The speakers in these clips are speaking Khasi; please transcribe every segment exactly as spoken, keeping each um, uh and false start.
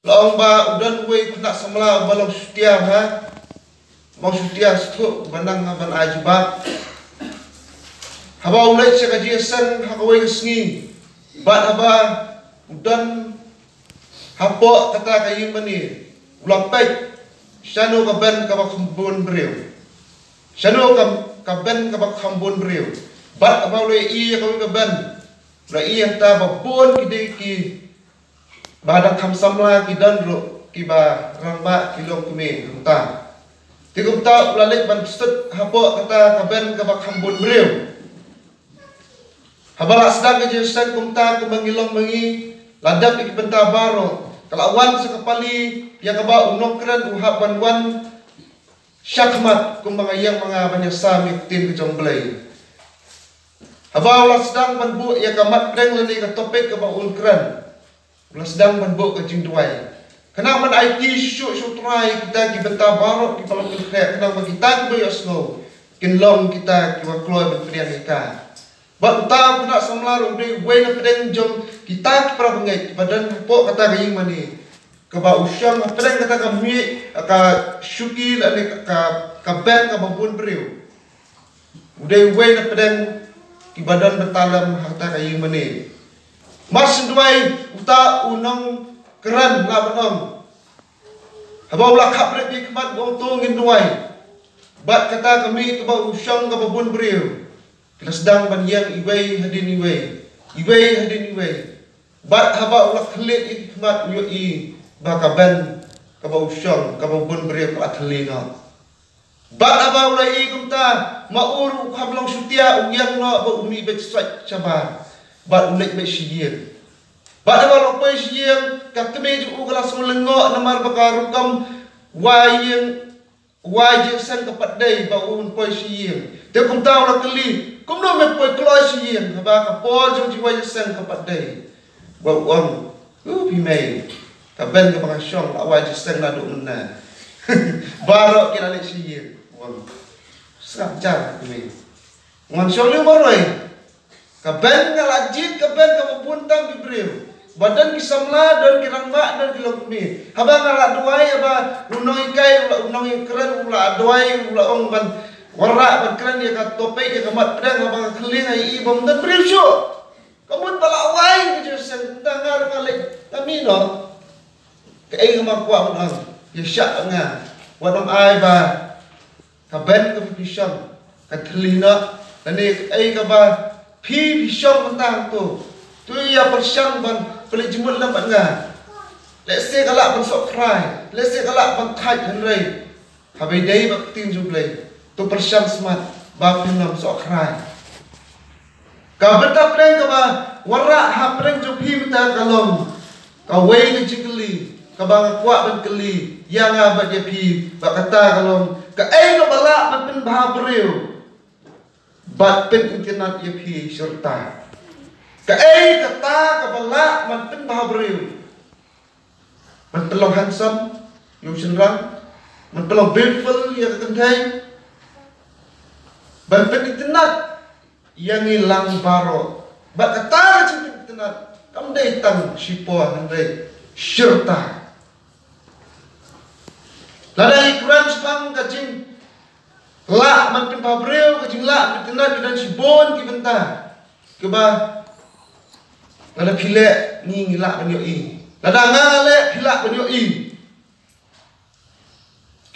La ong ba u don uwei u khynnah samla uba long shutia, ha. Ba u shutia shuh, ba nang ban ai jubab. Haba u leit sha ka jingïaseng ha kawei ka sngi, bad haba u don hapoh kata ka ïing mane, u la peit shano ka ben kaba kham bun briew. Shano ka, ka ben kaba kham bun briew. Bad haba u la ïohi ïa kawei ka ben, u la ïohi hangta ba bun ki dei ki ba dang kham samla ki don ruh kiba rangbah, ki longkmie hangta. Te kumta u la leit ban sut hapoh kata ka ben kaba kham bun briew. Haba la sdang ka jingïaseng kumta, kumba ngi long ma ngi, la dep ïa ki bynta baroh, ka la wan sa ka pali ïa kaba u nongkren u hap ban wan shakhmat, kumba nga ïeng ma nga ban ïasam ïa ka ktien ka jong U Blei. Haba u la sdang ban buh ïa ka mat pdeng lane ka topic kaba un kren, u la sdang ban buh ka jingduwai, khnang ban aiti shuh shuh ïa U Trai ïa kita ki bynta baroh kiba long pynkhreh, khnang ba kita kiba ïohsngew kin long kita kiba kloi ban pdiang ïa ka. Bad uta u khynnah samla ruh u dei uwei na pdeng jong kita ki para bangeit kiba don hapoh kata ka ïing mane, kaba u shong hapdeng kata ka mih, ka shuki lane ka, ka, ka ben kaba bun briew. U dei uwei na pdeng kiba don bynta lem ha kata ka ïing mane. Mar syn duwai, uta u nongkren la ban ong, haba u la khapbrip ïa ki khmat, u ong, to ngin duwai. Bad kata ka mih kaba u shong kaba bun briew, ki la sdang ban ïeng iwei hadien iwei, iwei hadien iwei. Bad haba u la khyllied ïa ki khmat, u ïohi ba ka ben kaba u shong kaba bun briew ka la thylli noh. Bad haba u la ïohi kumta, ma u ruh u kham long shutia, u ïeng noh bad u mih beit sait shabar, bad u leit beit sha ïing. Bad haba u la poi sha ïing, ka kmie jong u ka la sngew lyngngoh namar ba ka rukom wai ïing, wai jingïaseng ka pat dei ba un poi sha ïing. Te kumta u la kylli, kumno me poi kloi sha ïing haba ka por jong jingwai jingïaseng ka pat dei? Ba u ong, u phi mei, ka ben kaba nga shong la wai jingïaseng naduh mynne. Baroh ki la leit sha ïing. U ong, sngap jar ka mei. Ngan shong lei marwei. Ka ben nga la jied, ka ben kaba bun tam ki briew. Ba don ki samla, don ki rangbah, don ki longkmie. Haba nga la duwai, haba u nonghikai, u la, u nongkren, u la duwai, u la ong ban wanrah ban kren ïa ka topic, ïa ka mat pdeng, haba nga kylli nga ïohi bym don briew shuh. Ka mut ba la wai ka jingïaseng, tang nga ruh nga leit, nga mih noh. Kaei kaba nga kwah ban ong, ïa shah nga, wat nym ai ba ka ben kaba phi shong ka thylli noh, lane kaei kaba phi, phi shong mynta hangto. To ïa pyrshang ban pynleit jingmut lem bad nga. Lehse ka lah ban sohkhrai, lehse ka lah ban thait, hynrei haba ïadei bad ka ktien jong U Blei, to pyrshang smat ba phin nym sohkhrai. Ka bynta pdeng kaba wanrah hapdeng jong phi mynta ka long kawei ka jingkylli kaba nga kwah ban kylli ïa nga bad ïa phi, bad kata ka long, kaei kaba lah ban pynbha briew bad pynitynnad ïa phi shirta? Kaei kata kaba lah ban pynbha briew? Ban pynlong handsome ïa u shynrang, ban pynlong beautiful ïa ka kynthei, ban pynitynnad ïa ngi lang baroh. Bad kata ka jingpynitynnad kam dei tang shipor, hynrei shirta. Lada ngi kren shaphang ka jinglah ban pynbha briew, ka jinglah ban pynitynnad, ki don shibun ki bynta kiba lada phi leh ngi, ngi lah ban ïohi. Lada nga, nga leh, phi lah ban ïohi.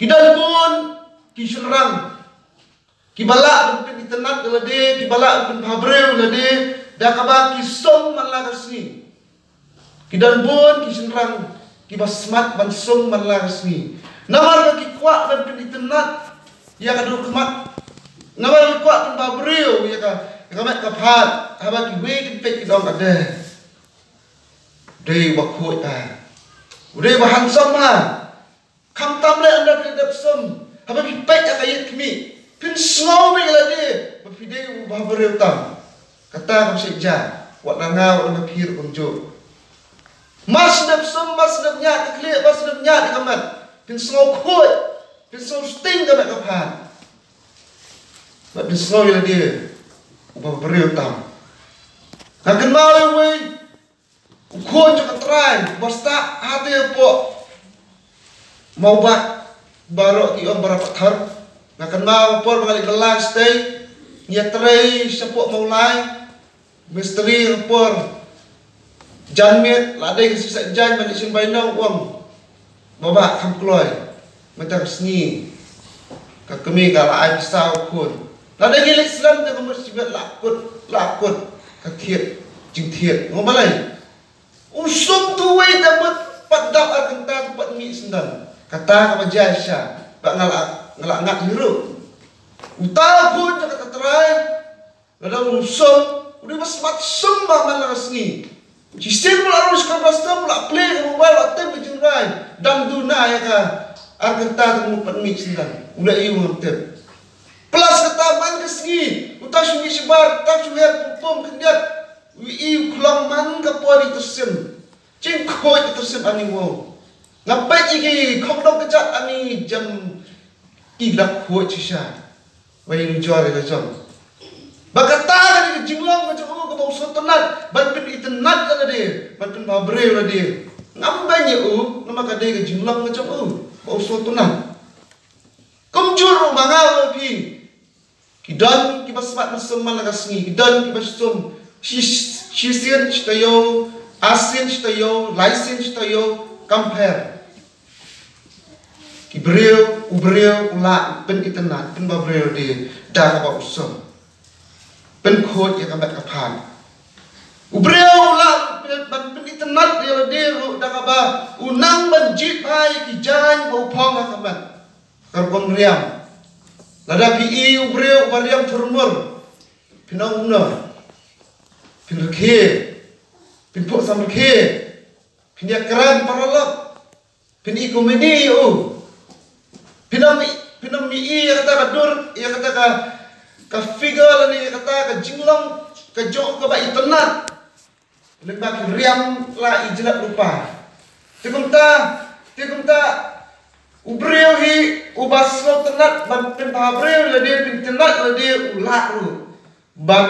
Ki don bun ki shynrang kiba lah ban pynitynnad ïa lade, kiba lah ban pynbha briew ïa lade da kaba ki sum man la ka sngi. Ki don bun ki shynrang kiba smat ban sum man la ka sngi, namar ba ki kwah ban pynitynnad ïa ka dur khmat, namar ba ki kwah pynbha briew ïa ka, ïa ka met ka phad. Haba kiwei ki peit ki ong, ka dei, dei uba khuid, ha, u dei uba handsome, ha. Khamtam leh ynda phi la dep sum, haba phi peit ha ka ïit khmih, phin sngew beit ïa lade ba phi dei uba briew tam. Kata kam shait ja, wat la nga, wat la nga phi ruh kumjuh. Mar shu dep sum, mar shu dep ñiad ka khlieh, mar shu dep ñiad ka met, phin sngew khuid, phin sngew sting ka met ka phad, bad phin sngew ïa lade uba briew tam. Nga kynmaw ïa uwei U khun jong ka trai ba stad hate hapoh Mawbah, baroh ki ong Barapather. Nga kynmaw por ba nga leit kylla shatei, ngi ïatrei shapoh Mawlai. Mistri ha por janmiet la dei ka shisha jan ban ïashem bainong, u ong, "Baba, kham kloi, mynta ka sngi ka kmie ka la ai pisa u khun." La dei ngi leit slem te ka mut shibit la kut, la kut ka thied, jingthied. Nga ong, "Balei?" "U sum tu wei te mut pat dap ar kynta tu pat mih sendal." Kata kaba jia shisha ba nga la, nga la ngat hi ruh. Uta u khun jong kata ka trai, lada u sum, u dei ba smat sum ba man la ka sngi. Shisien u la rung sha ka bus stop, u la plie ka mobile, u la tip ka jingrwai. Dang duna ïa ka ar kynta te mut pat mih sendal. U la ïoh ngam tip. Plus kata man ka sngi, uta shu mih shabar, uta shu her pum pum khyndiat. U i u khlong man ka por i tyrsim. Jingkhuid i tyrsim ani wow. Nga peit ïa ki khongdong kjat ani jem, i la khuid shisha. Wei u jor i la jong. Ba kata ka dei ka jinglong ka jong u kaba u sngewtynnat ban pynitynnat ïa lade, ban pynbhabriew ïa lade. Ngam beiñ ïa u namar ka dei ka jinglong ka jong u ba u sngewtynnat. Kumjuh ruh ma nga ma phi. Ki don kiba smat mynsiem man la ka sngi, ki don kiba sum shi-, shisien shi taïew, arsien shi taïew, laisien shi taïew, kam pher. Ki briew, u briew u lah pynitynnat, pynbhabriew ïa lade da kaba u sum. Pynkhuid ïa ka met ka phad. U briew u lah pyn-, ban pynitynnat ïa lade ruh da kaba u nang ban jied bha ïa ki jaiñ ba u phong ha ka met. Ka rukom riam. Lada phi i u briew uba riam thurmur, phin ong kumno? Phin rkhie, phin phuh samrkhie, phin ïakren paralok, phin i komedi ïa u. Phin ym, phin ym i ïa kata ka dur, ïa kata ka, ka figure lane ïa kata ka jinglong ka jong u kaba itynnat. Lyngba ki riam la i jyllep lypa. Te kumta, te kumta, u briew hi uba sngewtynnat ban pynbhabriew ïa lade, pynitynnat ïa lade, u lah ruh ban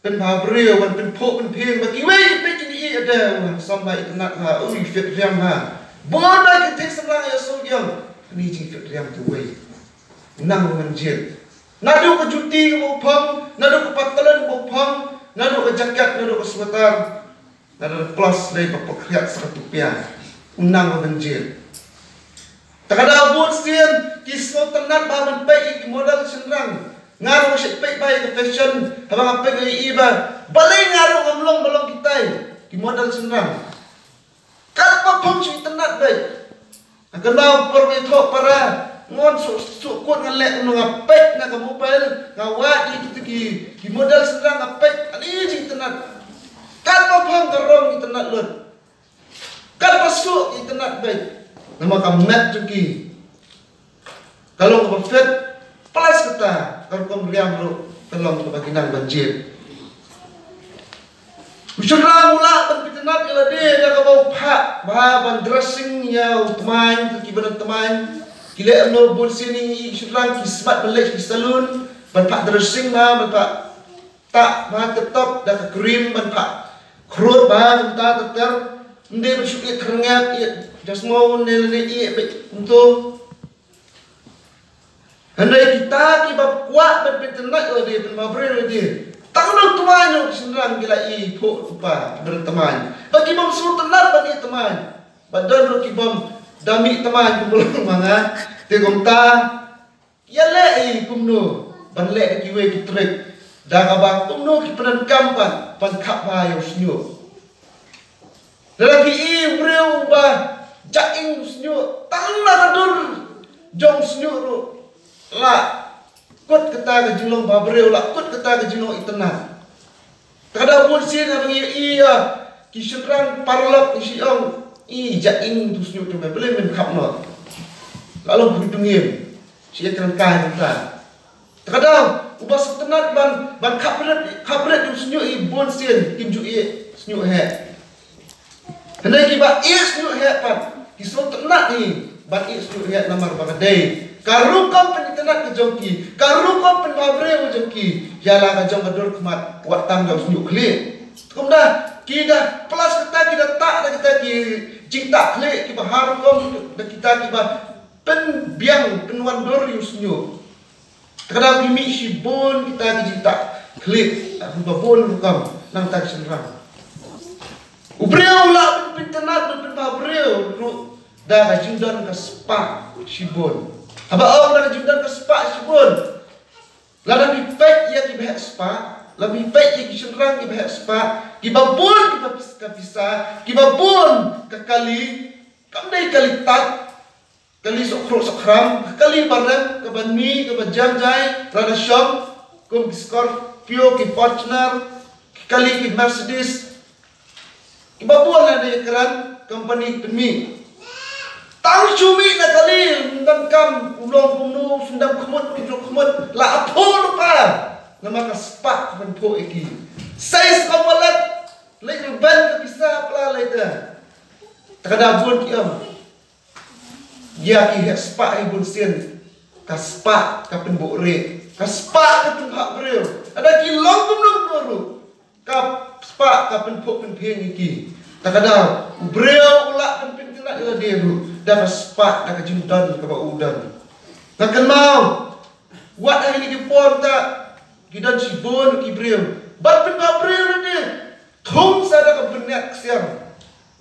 pynbhabriew, ban pynphuh pynphieng ba kiwei ki peit, kin ïohi ïa lade, u handsome bha, itynnat bha, u fit riam bha. Bun ba ki thei samla ïa u sngewthuh, kane jingfit riam te uwei. Nang mynjur. Naduh ka juti kaba u phong, naduh ka patlun kaba u phong, naduh ka jaket, naduh ka sweater, naduh ka clothes dei ba pyrkhat sa ka tupia. U nang mynjur. Te ka dei bun sien ki sngewtynnat ba ban peit ïa ki model shynrang. Nga ruh nga shait peit bha ïa ka fashion, haba nga peit nga ïohi ba balei nga ruh ngam long ba long kitai ki model shynrang. Katba phong shu itynnat beit. Nga kynmaw por ba ïathoh para, ngan shu, shu kut nga leh kumno, nga peit na ka mobile, nga wad ïa kito ki, ki model shynrang nga peit, ani jingtynnat. Katba phong ka rong itynnat lut. Katba shu itynnat beit. Namar ka met jong ki ka long kaba fit, plus kata ka rukom riam ruh ka long kaba ki nang ban jied. U shynrang u lah ban pynitynnat ïa lade da kaba u phah bha ban dressing ïa u tmaiñ, kiba don tmaiñ. Ki leh kumno, bun sien i shynrang ki smat ban leit sha ki salon ban phah dressing bha, ban phah tah bha tip top da ka cream, ban phah khrud bha kumta ter ter. Ym dei ban shu ïeh tyrngap, ïeh jasmon ne lane ïeh beit kumto. Hynrei kita kiba kwah ban pynitynnat ïa lade, pynbhabriew ïa lade, tang na u tmaiñ ruh ki shynrang ki la ïeh phuh lypa, ban tmaiñ. Bad ki bym sngewtynnat ban ïeh tmaiñ. Bad don ruh ki bym da mih tmaiñ kumba long ma nga. Te kumta, ïaleh ïa kumno ban leh da kiwei ki trick, da kaba kumno ki pyndonkam ban, ban khap bha ïa u shñiuh. Lada phi i u briew uba jah ing u shñiuh, tang na ka dur jong u shñiuh ruh la kut kata ka jinglong bhabriew, la kut kata ka jinglong itynnat. Te ka dei bun sien haba ngi i ïa ki shynrang paralok, ngi shu ong, "I, jah ing tu shñiuh jong me, balei men khap noh? La long khuid dungim." Shu ïakren kai mynta. Te ka dei uba sngewtynnat ban, ban khap rit, khap rit ïa u shñiuh hi, bun sien kim ju ïeh shñiuh heh. Hynrei kiba ïeh shñiuh heh pat ki sngewtynnat hi ban ïeh shñiuh heh, namar ba ka dei ka rukom pynitynnat ka jong ki, ka rukom pynbhabriew ka jong ki ïa la ka jong ka dur khmat, wat tang da u shñiuh khlieh. Te kumta, Ki da plus kata ki da tah da kita ki jingtah khlieh kiba har rukom da kita kiba pynbiang pynwandur ïa u shñiuh. Te ka dang phi mih shibun kita ki jingtah khlieh kiba bun rukom na kita ki shynrang. U briew u lah ban pynitynnad ban pynbha briew ruh da ka jingdon ka spah shibun. Haba ong da ka jingdon ka spah shibun, lada phi peit ïa kiba heh spah, lada phi peit ïa ki shynrang kiba heh spah, kiba bun kiba pis-, ka pisa, kiba bun ka kali, kam dei kali tad, kali sohkhruh sohkhram, ka kali ba rem, kaba ni, kaba jam jai, lada shong, kum ki Scorpio, ki Fortuner, ki kali, ki Mercedes, kiba bun lada ïakren company pynmih. Tang shu mih na kali, ym donkam u long kumno, u shu dam khmut, u jong khmut, la phuh lypa. Namar ka spah ka pynphuh ïa ki. Size ka wallet, leit rben ka pisa pla leit da. Te ka da bun ki ong. Ïa ki heh spah hi bun sien. Ka spah ka pynbuhrieh. Ka spah ka pynbha briew. Lada ki long kumno kumno ruh, ka spah ka pynphuh pynphieng ïa ki. Te ka da u briew u lah ban pynitynnad ïa lade ruh da ka spah, da ka jingdon kaba u don. Nga kynmaw, wat ha kine ki por mynta ki don shibun ki briew ban pynbha briew lade. Thung sa da ka bniat ksiar.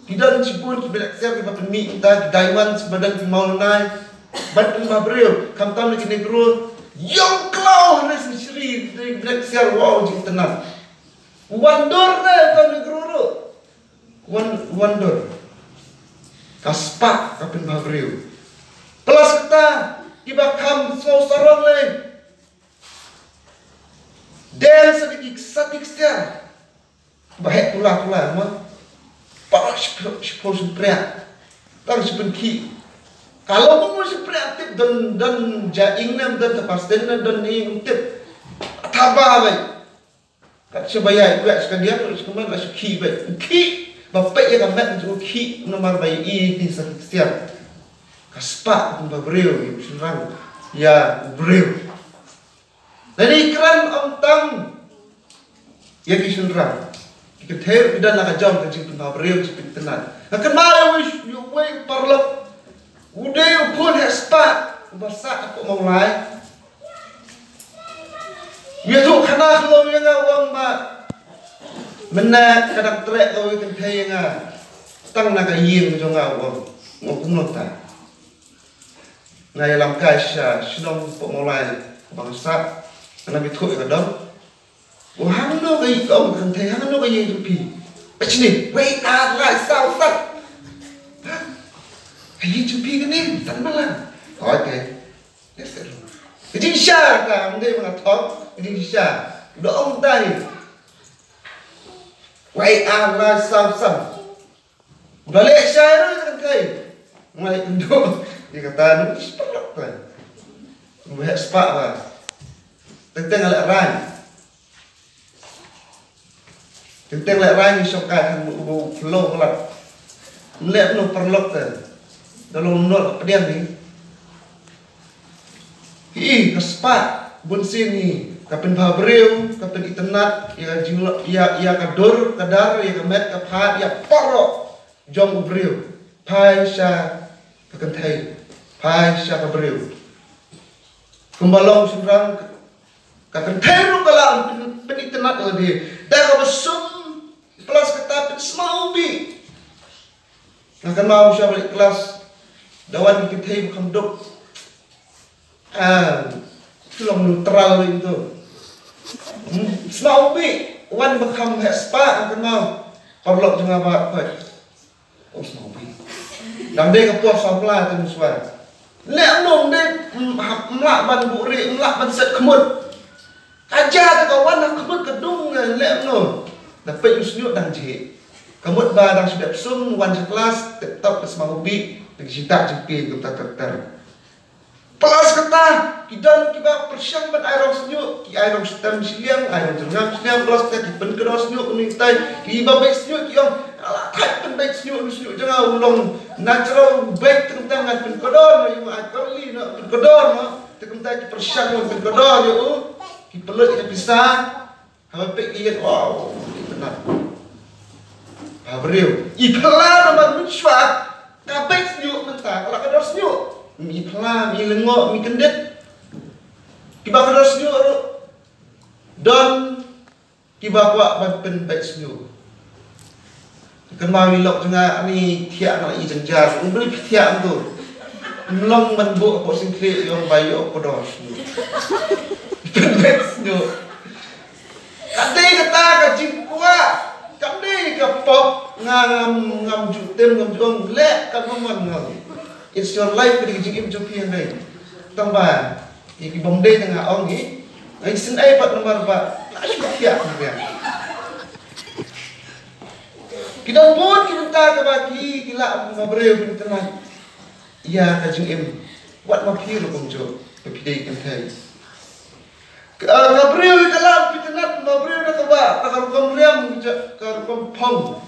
Ki don shibun ki bniat ksiar kiba pynmih mynta, ki diamond, kiba don ki mawlynnai. Ban pynbha briew, khamtam na kine ki briew. Ïong klaw ha ne shisri, ki bniat ksiar, wow, jingtynnad. Wandur ne, khamtam na kine ki briew ruh. Wan, wandur. Ka spah ka pynbha briew. Plus kata, kiba kham sngew sarong lei. Dei sa ki sa ki ksiar. Ba heh tula tula mo. Paralok shiphew shiphew shympriah. Tang shiphew khih. Ka long mo shympriah tip don don ja ing ne don ta pasten ne don ing tip. Thaba bai. Kat shaba ïa ïa shka diang shka man la shkhih bai. Khih. Ba peit ïa ka met ju khih namar bai i ti sa ksiar. Ka spah ba briew ïa u shynrang. Ïa u briew. Lane kren ong tang ïa ki shynrang. Ki kynthei ki don la ka jong ka jingpynbha briew jingpyntynnad. Nga kynmaw ïa uwei, ïa uwei u paralok. U dei u khun heh spah uba sah hapoh Mawlai. Ïathuh khana khlong ïa nga u ong ba mynne ka dang treh ka uwei kynthei ïa nga tang na ka ïing jong nga u ong. Nga kumno ta. Nga ïalam kai sha shnong hapoh Mawlai ba nga sah, nga ïathuh ïa ka dong. U hangno ka ïing ka ong ka kynthei, hangno ka ïing jong phi? Pachni, wei ar lai saw sat. Ka ïing jong phi kane, san mala. Okay. Ka jingshisha ka, ym dei ba nga thok, ka jingshisha. Da ong dei. Wei ar lai saw sat. Ba leh shai ruh ka kynthei. Ngai kynduh. Ïa kata nang spah lok tai. Ba heh spah ba. Teng teng leh rang. Teng teng leh rang ni shong kai kan u bu flow lat. Leh no paralok tai. Dalam nol pdiang ni. Hi, ka spah, bun sien hi, ka pynbha briew, ka pynitynnad, ïa ka jinglo-, ïa, ïa ka dur, ka dar, ïa ka met, ka phad, ïa baroh jong u briew. Phai sha ka kynthei, phai sha ka briew. Kumba long shynrang, ka kynthei ruh ka la pyn-, pynitynnad ïa lade. Da kaba sum, plus kata pynsmau bih. Nga kynmaw sha balik klas, da wan ki kynthei ba kham duk. Ah, ki long neutral ring tu. Hmm, smaw bih, wan ba kham heh spah, nga kynmaw. Paralok jong nga ba khoi. Oh, smaw bih. Dang dei ka por samla te muswa. Leh nong dei, mm, hap mlah ban buhrieh, mlah ban set khmut. Ka ja te ka wan ha khmut ka dung, eh, leh no. Da peit u shñiuh dang jhieh. Ka mut ba dang shu dep sum, wan sha klas, tip top ka smaw bih, da ka jingtah jingpien kumta ter ter. Plus kata, ki don kiba pyrshang ban ai rong shñiuh, ki ai rong stem shiliang, ai rong jyrngam shiliang, plus kata ki pynkdor shñiuh, kine kitai, kiba beit shñiuh, ki ong, ala thait pynbeit shñiuh, u shñiuh jong nga u long natural, u beit te kumta ngan pynkdor, no, ïa u ai curly, no, pynkdor, no, te kumta ki pyrshang ban pynkdor, ïa u, ki pynlut ïa ka pisa, Haba peit ki ïeng, wow, ki tynnat. Bhabriew i phylla namar mynshuwa ka beit shñiuh, mynta ka la ka dor shñiuh. I phylla, i lyngngoh, i kyndit, kiba ka dor shñiuh ruh don kiba kwah ban pynbeit shñiuh. Kan ma wi lok jnga ani thiah na i jynjar. Ym bri thiah tu. Mlong man bu ko sing kli yong bai yo ko do shñiuh. Pynbeit shñiuh. Ka dei kata ka jingkwah. Ka dei ka pop. Nga ngam, ngam ju tem, ngam ju ong leh ka ngam ngam. It's your life, ka dei ka jingim jong phi hynrei. Tang ba Ïa ki bym dei tang ha ong hi. Nga sngewsih pat namar ba la shu thiah ki biang. Ki don bun ki bynta kaba ki, ki lah ban bhabriew ban tynnat ïa ka jingim. Wat ma phi ruh kumjuh, ba phi dei kynthei. Ka, ka briew ka lah ban tynnat bhabriew da kaba, da ka rukom riam, ka rukom phong.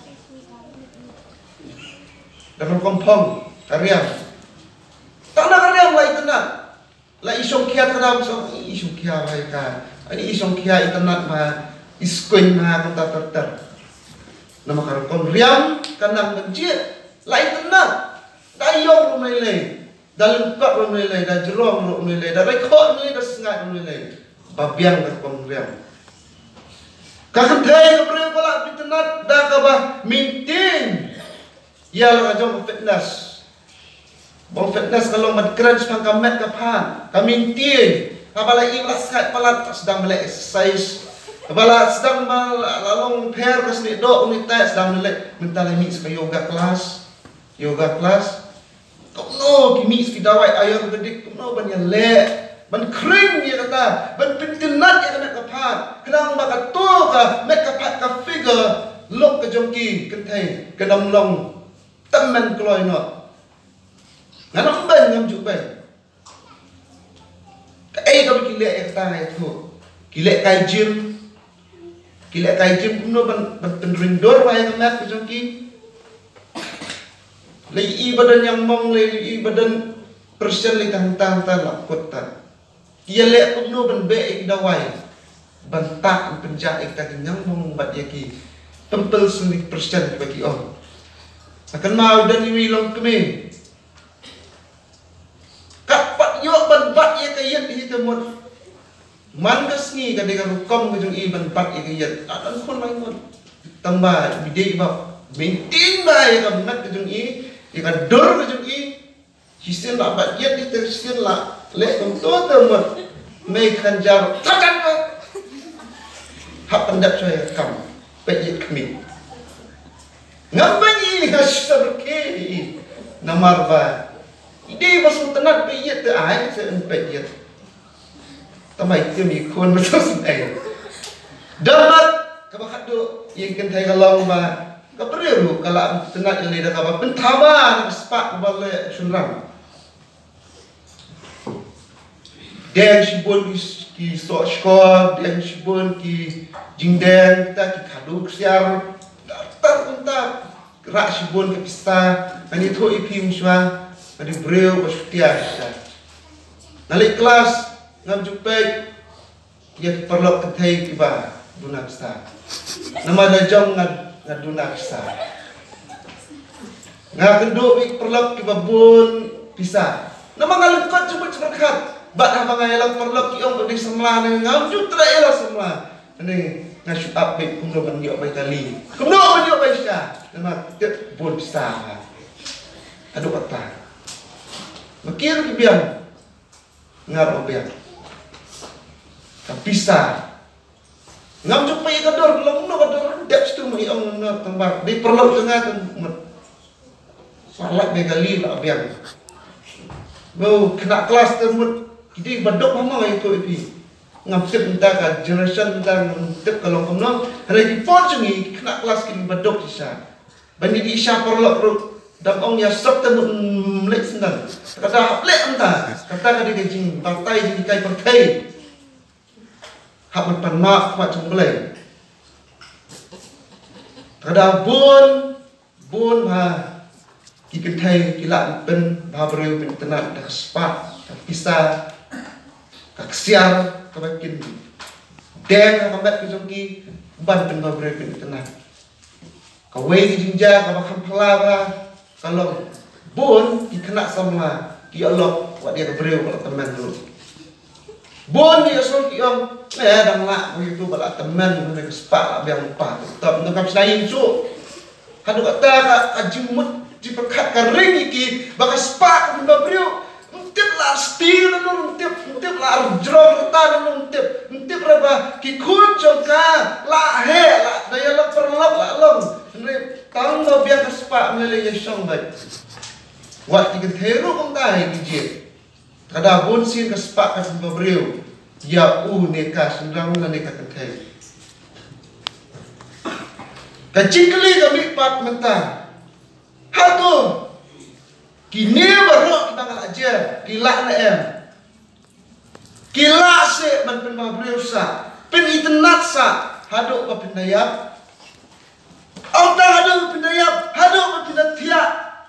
Da ka rukom phong, ka riam. Tang da ka riam la i tynnat. La i shongkhia, ka dang shong i shongkhia ba ïa ka. Ani i shongkhia i tynnat ba i skuin ba kumta ter ter. Namar ka rukom riam ka nang ban jied. La i tynnat. Da ïong ruh mei lei. Da lyngkot ruh mei lei. Da jrong ruh mei lei. Da raikhoh mei lei. Da sngaid ruh mei lei. Ba biang ka rukom riam. Ka kynthei ka briew ka lah ban tynnat da kaba maintain ïa la ka jong ka fitness. Bong fitness ka long ban kren shaphang ka met ka phad, ka maintain. Haba la i ba la sngap palat, sdang ba leh exercise. Haba la sdang ba la, la long pher ka snieh doh, u ni tai sdang ba leh, mynta la mih sa ka yoga class. Yoga class. Kumno ki mih sa ki dawai ayurvedic, kumno ban ïaleh, ban khring ïa kata, ban pyntynnat ïa ka met ka phad. Khnang ba kato ka met ka phad, ka figure look ka jong ki kynthei kan ym long tymmen kloi noh. Ngan ym beiñ, ngam ju beiñ. Kaei kaba ki leh ïa kata nga ïathuh. Ki leh kai gym. Ki leh kai gym kumno ban, ban pynrung dur ïa ka met ka jong ki. Lei i ba don ïa mong, lei i ba don pyrshah lei tang tang tang la kut ta. Ki ïaleh kumno ban beh ïa ki dawai ban tah ban pynjah ïa kita ki ñiangmong bad ïa ki pimples ne ki pyrshah kiba ki ong. Akan ma u don iwei i longkmie. Kat pat ïoh ban bat ïa ka ïit hi te mut. Man ka sngi ka dei ka rukom ka jong i ban bat ïa ka ïit. Ka don khun lai ngut. Tang ba i dei ba maintain ba ïa ka met ka jong i, ïa ka dur ka jong i. Shisien la bat ïit, ite shisien la leh kumto te mut. Mei khan jar, thajan ba. Hap pyndep shuwa ïa ka kam. Peit ïit khmih. Ngam beiñ i, nga shu sarke i. Namar ba i dei ba sngewtynnat peit ïit te ai, se yn peit ïit. Tang ba i tim i khun ba sngewtynnat. Dang mat kaba khatduh ïa ki kynthei ka long ba ka briew ruh ka la tynnat ïa lade da kaba pynthaba na ka spah kaba leh shynrang. Deng shibun ki, ki soh shkor, deng shibun ki jingdeng, ta ki khadu ksiar, ta, ta, ta, rah shibun ki pisa, ngan ïathuh ïa phi mynshuwa, nga dei briew ba shu tiar shisha. Nga leit klas, ngam ju peit ïa ki paralok kynthei kiba duna pisa. Namar la jong nga, nga duna pisa. Nga kynduh ïa ki paralok kiba bun pisa. Namar nga lyngkot jingmut jingpyrkhat. Bad haba nga ïalam paralok ki ong ba dei samla ne, ngam ju treh ïalam samla. Ne nga shu ap beit kumno ban ïoh bai kali. Kumno ban ïoh bai sha. Namar tip bun pisa. Haduh katta. Ma ki ruh ki biang. Nga ruh biang. Ka pisa. Ngam ju peit ka dur, long no ka dur, dep situ ma i ong no tang ba. Dei paralok jong nga tang mut. Sa lait beit kali la biang. Bo khynnah klas te mut ki dei ba duk, ma nga ïathuh ïa phi. Ngam tip mynta ka generation mynta, ngam tip ka long kumno. Hynrei ki por jong ngi ki khynnah klas ki dei ba duk shisha. Ban ïa dih sha paralok ruh, dang ong ïa sop te mut, mm, leit sendal. Kata hap leh mynta, kata ka dei ka jingbatai jinghikai pyrthei. Hap ban pan map khmat jong U Blei. Kata bun, bun bha ki kynthei ki lah ban pynbha briew, pyntynnat da ka spah, ka pisa, ka ksiar kaba kin deng ha ka met ka jong ki ban pynbha briew, pyntynnat. Kawei ka jingjia kaba kham phylla bha ka long, bun ki khynnah samla ki ïalok wat ïa ka briew ba la tymmen ruh. Bun ki ïasol ki ong, eh, dang lah ba ïa uto ba la tymmen, ba ka spah la biang lypa. Tap, nang kam shna ïing shuh. Haduh katta ka, ka jingmut jingpyrkhat ka ring ïa ki ba ka spah ka pynba briew. Ym tip la sti na nong, ym tip, ym tip la jrong rta na nong, ym tip, ym tip ra ba ki khun jong ka la heh, la da ïa la pyrlok la long. Hynrei tang ba biang ka spah, ym lei lei ïa shong beit. Wat ki kynthei ruh kumta hi ki jied. Ka da bun sien ka spah ka pynba briew ïa u ne ka shynrang lane ka kynthei. Ka jingkylli ka mih pat mynta. Hato kine baroh kiba nga la jia ki lah ne em? Ki lah seh ban pynba briew sah, pynitynnad sah haduh ba phin da ïap? Ym tang haduh ba phin da ïap, haduh ba phin da thiah.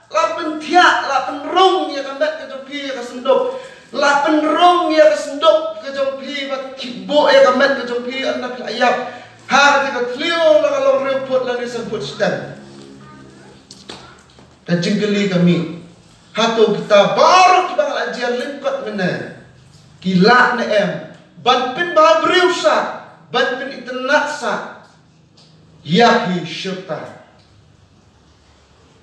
La pynthiah, la pynrung ïa ka met ka jong phi ïa ka synduk. La pynrung ïa ka synduk ka jong phi, ba thiah buh ïa ka met ka jong phi ynda phi la ïap. Ha kata ka thliew la ka long hynriew phut lane san phut shiteng. Ka jingkylli ka mih, hato kita baroh kiba nga la jia lyngkot mynne ki lah ne em ban pynba briew sah, ban pynitynnad sah ïa phi shirta?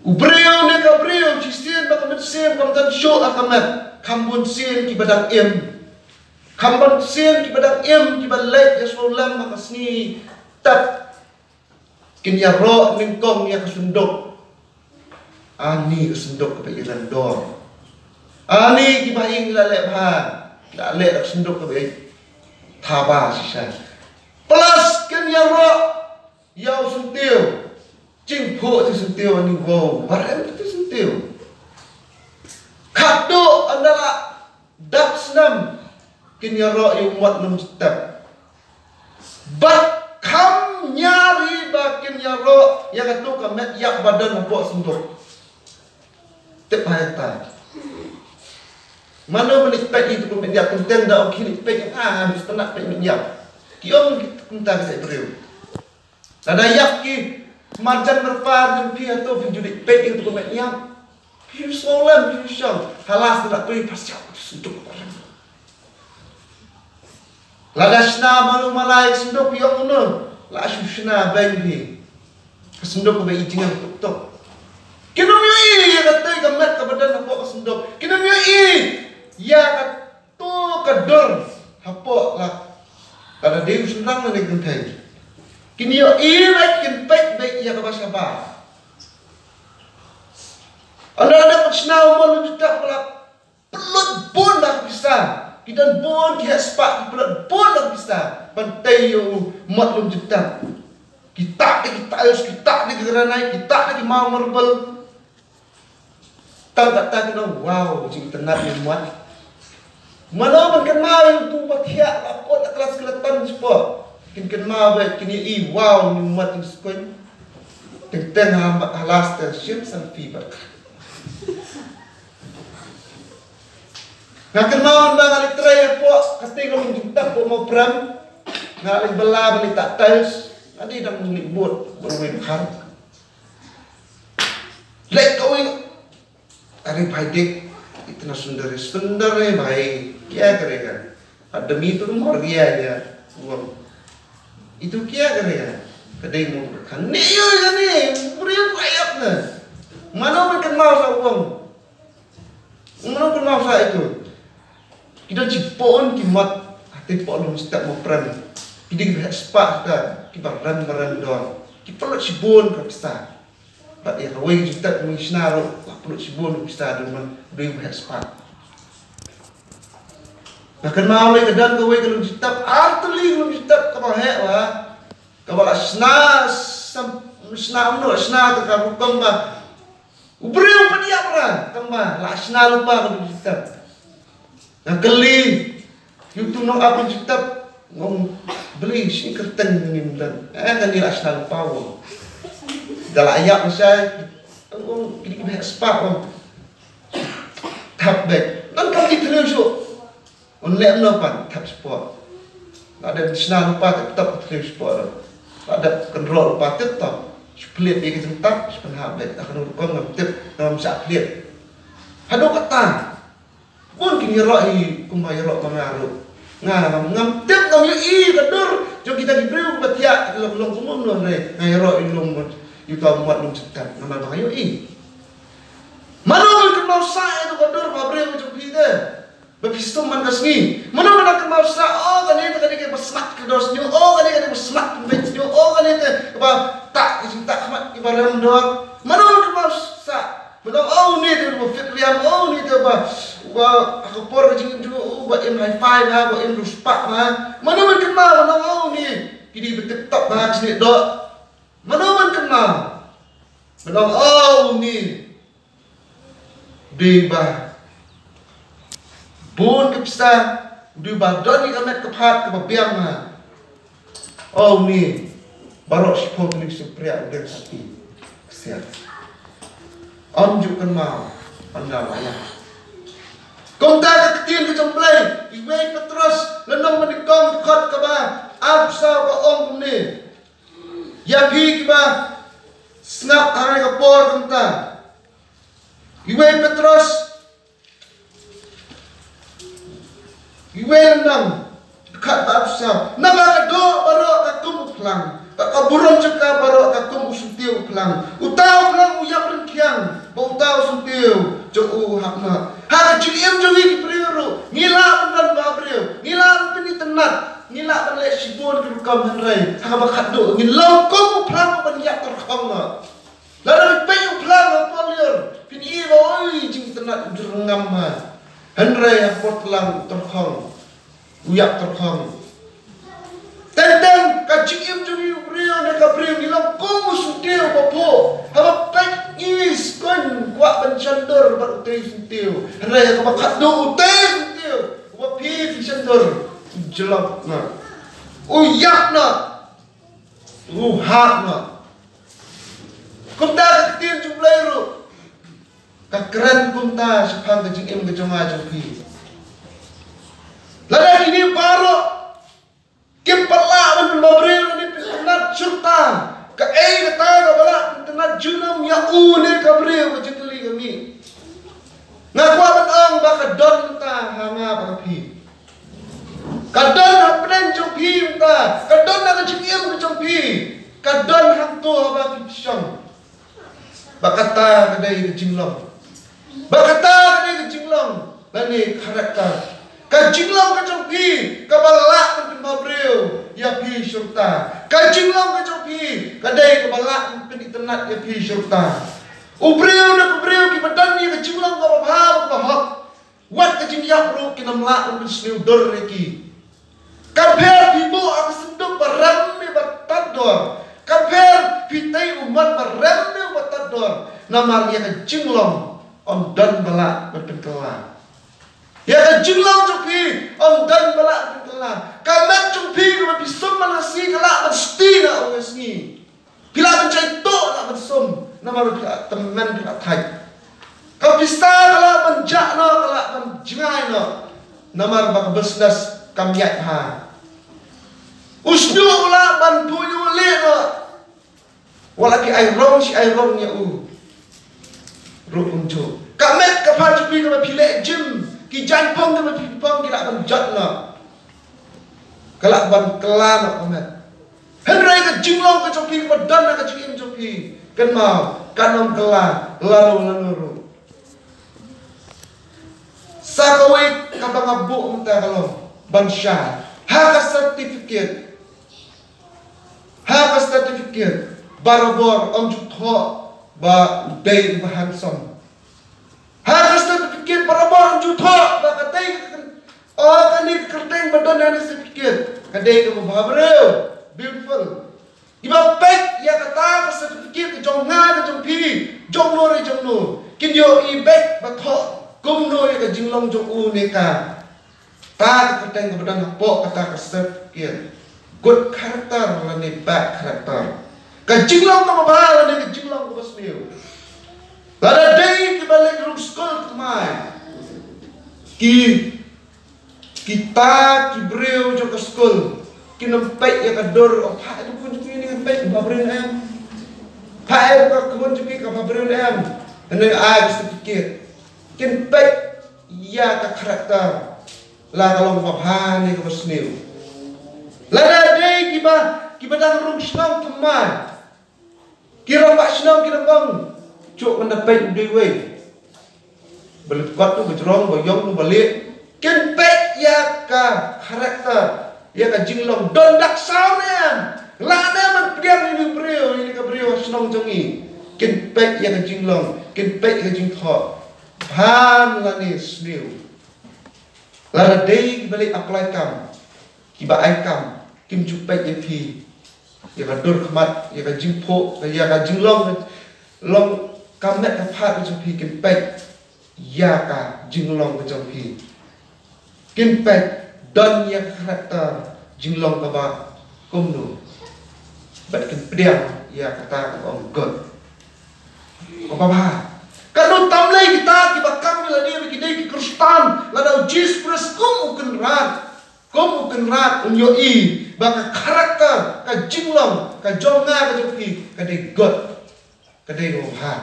U briew ne ka briew, shisien ba ka mynsiem kam don shuh ha ka met, kham bun sien kiba dang im. Kham bun sien kiba dang im, kiba leit ïasnoh lem ha ka sngi. Tap, kin ïaroh nyngkong ïa ka synduk. Ani ka synduk kaba i rem dor. Ani kiba ïeng la leh bha, la leh da ka synduk kaba i thaba shisha. Plus kin ïaroh ïa u syntiew. Jingphuh te syntiew, ani wow, barem te syntiew. Khatduh ynda la dap snem, kin ïaroh ïa u mot lum jingtep. Bad kham ñiar hi ba kin ïaroh ïa kato ka met ïap ba don hapoh synduk. Tip ha ïa ta. Mano ban leit peit ïa kato ka met ïap, teng teng da ong khie leit peit, ah, mesti nak peit met ïap. Ki ong kumta ka briew. Lada ïap ki marjan marpa jong phi, hato phi ju leit peit ïa kato ka met ïap? Phi ju sngewlem, phi ju shong. Halas, lada phi, pha siaw, synduk. Lada shna malu malai ka synduk, phi ong kumno? La shu shna beiñ phi. Ka synduk kaba i jingeh tuk tuk. Kin ym ïohi ïa katei ka met kaba don hapoh ka synduk. Kin ym ïohi ïa ka to ka dur hapoh la, lada dei u shynrang lane kynthei. Kin ïohi beit, kin peit beit ïa kaba shabar. Ynda la dep shna u mot lum jingtep, la pynlut bun bha ka pisa. Ki don bun ki heh spah, ki pynlut bun bha ka pisa ban tei ïa u mot lum jingtep. Ki tah da ki tiles, ki tah da ki granite, ki tah da ki marble. Tang katta ki ong, wow, jingtynnat ïa u mot. Mano ban kynmaw ïa uto uba thiah, la put la klas skeleton shapoh. Kin kynmaw beit, kin ïohi, wow, ïa u mot jingskun. Teng teng ha, ha last te shim san phi bad. Nga kynmaw ynda nga leit trei hapoh ka tieng ka lum jingtep hapoh Mawprem. Nga leit bylla ban leit tah tiles. Nga dei dang leit bud, bud wei dkhar. Leit kawei. Are bhai, देख, इतना सुंदर है, सुंदर है भाई, क्या करेगा? आदमी तो मर गया यार, वो। ये तो क्या करेगा? Ka dei mo kane, ïa kane, briew ka ïap na. Mano ban kynmaw sa u ong? Mano ban kynmaw sa ito? Ki don shibun ki mot ha te poh lum jingtep Mawprem. Ki dei kiba heh spah kita, kiba rem ba rem dor. Ki pynlut shibun ka pisa. Bad ïa kawei ka jingtep ngi shna ruh, la pynlut shibun ka pisa, don man dei ba heh spah. Nga kynmaw lei ka don kawei ka lum jingtep, ar tylli ka lum jingtep kaba heh bha. Kaba la shna sam, shna kumno, la shna ka ka rukom ba u briew pat ïap ra, tang ba la shna lypa ka lum jingtep. Nga kylli ïa uto u nongap lum jingtep, nga ong, balei shi kyrteng ngim don? Eh, kane la shna lypa, u ong. Da la ïap lashai, nga ong, kine kiba heh spah, u ong. Thap beit. Nang kam ki thliew shuh. Un leh kumno pat, thap shapoh. La dep shna lypa, tip top thliew shapoh ruh. La dep kynroh lypa, tip top. Shu plie ïa ka jingtap, shu pynhap beit. Ka nong rukom ngam tip, ngam shah plie. Haduh katta. Bun ki ïaroh hi kumba ïaroh ma nga ruh. Nga ngam, ngam tip, ngam ïohi ka dur jong kita ki briew ba thiah, ki long, long kumno ne. Nga ïaroh ïa u nong, ïa uta u mat nong jingtap, namar ba nga ïohi. Mano ban kynmaw sah ïa ka dur ba briew jong phi te. Ba phi sum man ka sngi. Mano ban kynmaw sah, oh, kane te, kane ka ba smat ka dor sngew, oh, kane, kane ba smat ka beit sngew, oh, kane te ba tah ka jingtah khmat ki ba rem dor. Mano ban kynmaw sah. Mano, oh, une te ba fit riam, oh, une te ba, ba ha ka por ka jingim jong u ba im hi-fi ha, ba im riewspah ha. Mano ban kynmaw, mano, oh, une ki dei ba tip top ha, ki snieh doh. Mano ban kynmaw. Mano, oh, une dei ba bun ka pisa, u dei ba don ïa ka met ka phad kaba biang ha. Oh, une baroh shiphew tylli shympriah u dei sati. Kasian. Ym ju kynmaw ynda la ïap. Kumta ka ktien ka jong U Blei, iwei Petros lynnong ba nyngkong dkhot kaba arphew saw ka ong kumne. Ïa phi kiba sngap ha kane ka por kumta. Iwei Petros, iwei lynnong, dkhot ba arphew saw. Naba ka doh baroh ka kum u phlang, bad ka burom jong ka baroh ka kum u syntiew u phlang. Uta u phlang u ïap ryngkhiang, bad uta u syntiew jong u u hap noh. Ha ka jingim jong ngi ki briew ruh, ngi lah ban don ba briew, ngi lah ban pynitynnad, ngi lah ban leh shibun ki rukom, hynrei ha kaba khatduh ngin long kum u phlang uban ïap tyrkhong noh. Lada phi peit u phlang ha por lyiur, phin i ba, oi, jingitynnad u jyrngam ha. Hynrei ha por tlang u tyrkhong, u ïap tyrkhong. Teng teng ka jingim jong ngi u briew ne ka briew, ngi long kum u syntiew ba phuh. Haba peit ngi sngewkwah ban shon dur bad utei u syntiew, hynrei ha kaba khatduh utei u syntiew uba phi phi shon dur u jlop noh, u ïap noh, u hap noh. Kumta ka ktien jong U Blei ruh ka kren kumta shaphang ka jingim ka jong nga jong phi. Lada kine baroh kim pat lah ban pynbhabriew ne pyntynnad shirta, kaei kata kaba lah pyntynnad junom ïa u ne ka briew, ka jingkylli ka mih. Nga kwah ban ong ba ka don mynta ha nga bad ha phi. Ka don hapdeng jong phi mynta, ka don ha ka jingim ka jong phi, ka don hangto haba phi shong. Ba kata ka dei ka jinglong. Ba kata ka dei ka jinglong lane character. Ka jinglong ka jong phi kaba lah ban pynbhabriew ïa phi shirta. Ka jinglong ka jong phi ka dei kaba lah ban pynitynnad ïa phi shirta. U briew ne u briew kiba don ïa ka jinglong kaba bha kaba hok, wat ka jingïap ruh kin ym lah ban pynsniew dur ïa ki. Kam pher phi buh ha ka synduk ba rem ne ba tad dor, kam pher phi tei u mon ba rem ne ba tad dor, namar ïa ka jinglong ym don ba lah ban pynkylla. Ïa ka jinglong jong phi ym don ba lah ban pynkylla. Ka met jong phi kaba phi sum man la sngi ka lah ban sdie na u sngi. Phi lah ban jai tuh, lah ban sum, namar phi lah tymmen, phi lah thait. Ka pisa ka lah ban jah noh, ka lah ban jngai noh, namar ba ka business kam ïaid bha. U shñiuh u lah ban buh ïa u leh noh, wat la ki ai rong shi ai rong ïa u ruh kumjuh. Ka met ka phad jong phi kaba phi leh gym, ki jaiñphung kaba phi phong ki lah ban jot noh, ka lah ban kylla noh ka met. Hynrei ka jinglong ka jong phi kaba don ha ka jingim jong phi, kynmaw, kan ym kylla lano lano ruh. Sa kawei kaba nga buh mynta ka long ban shai ha ka certificate. Ha ka certificate barabor ym ju thoh ba dei ba handsome. Ha ka certificate barabor ym ju thoh ba ka dei ka, oh, kane ka kyrteng ba don ha certificate ka dei kaba bhabriew, beautiful. Kiba peit ïa kata ka certificate ka jong nga ka jong phi, jong no re jong no, kin ïohi beit ba thoh kumno ïa ka jinglong jong u ne ka. Ta ka kyrteng kaba don hapoh kata ka certificate, good character lane bad character, ka jinglong kaba bha lane ka jinglong kaba sniew. Lada dei kiba leit rung skul thymmai, ki, kita ki briew jong ka skul kin ym peit ïa ka dur, oh, pha, ïa ka bun jong ngi kin peit ba briew em. Ai ka khun jong ki ka bhabriew ne em, ne ai ka certificate. Kin peit ïa ka character, la ka long babha ne kaba sniew. Lada dei kiba, kiba dang rung shnong thymmai, ki rangbah shnong ki dang ong, "Shu mynta peit u dei uwei." Ba lyngkot tu, ba jrong, ba ïong tu, ba lieh. Kin peit ïa ka character, ïa ka jinglong, don dak saw ne em. La ne em ban pdiang ïa une u briew, ïa une ka briew ha shnong jong ngi. Kin peit ïa ka jinglong, kin peit ïa ka jingthoh. Bha lane sniew. Lada dei kiba leit apply kam, kiba ai kam, kim ju peit ïa phi, ïa ka dur khmat, ïa ka jingphuh, ïa ka jinglong, long ka met ka phad ka jong phi, kin peit ïa ka jinglong ka jong phi. Kin peit don ïa ka character jinglong kaba kumno. Bad kin pdiang ïa kata ka ong good. Kaba bha. Katno tam lei kita kiba kam ïa lade ba ki dei ki Khristan, lada u Jisu Khrist kum u Kynrad. Kum u Kynrad un ïohi ba ka character, ka jinglong ka jong nga ka jong phi ka dei good, ka dei kaba bha.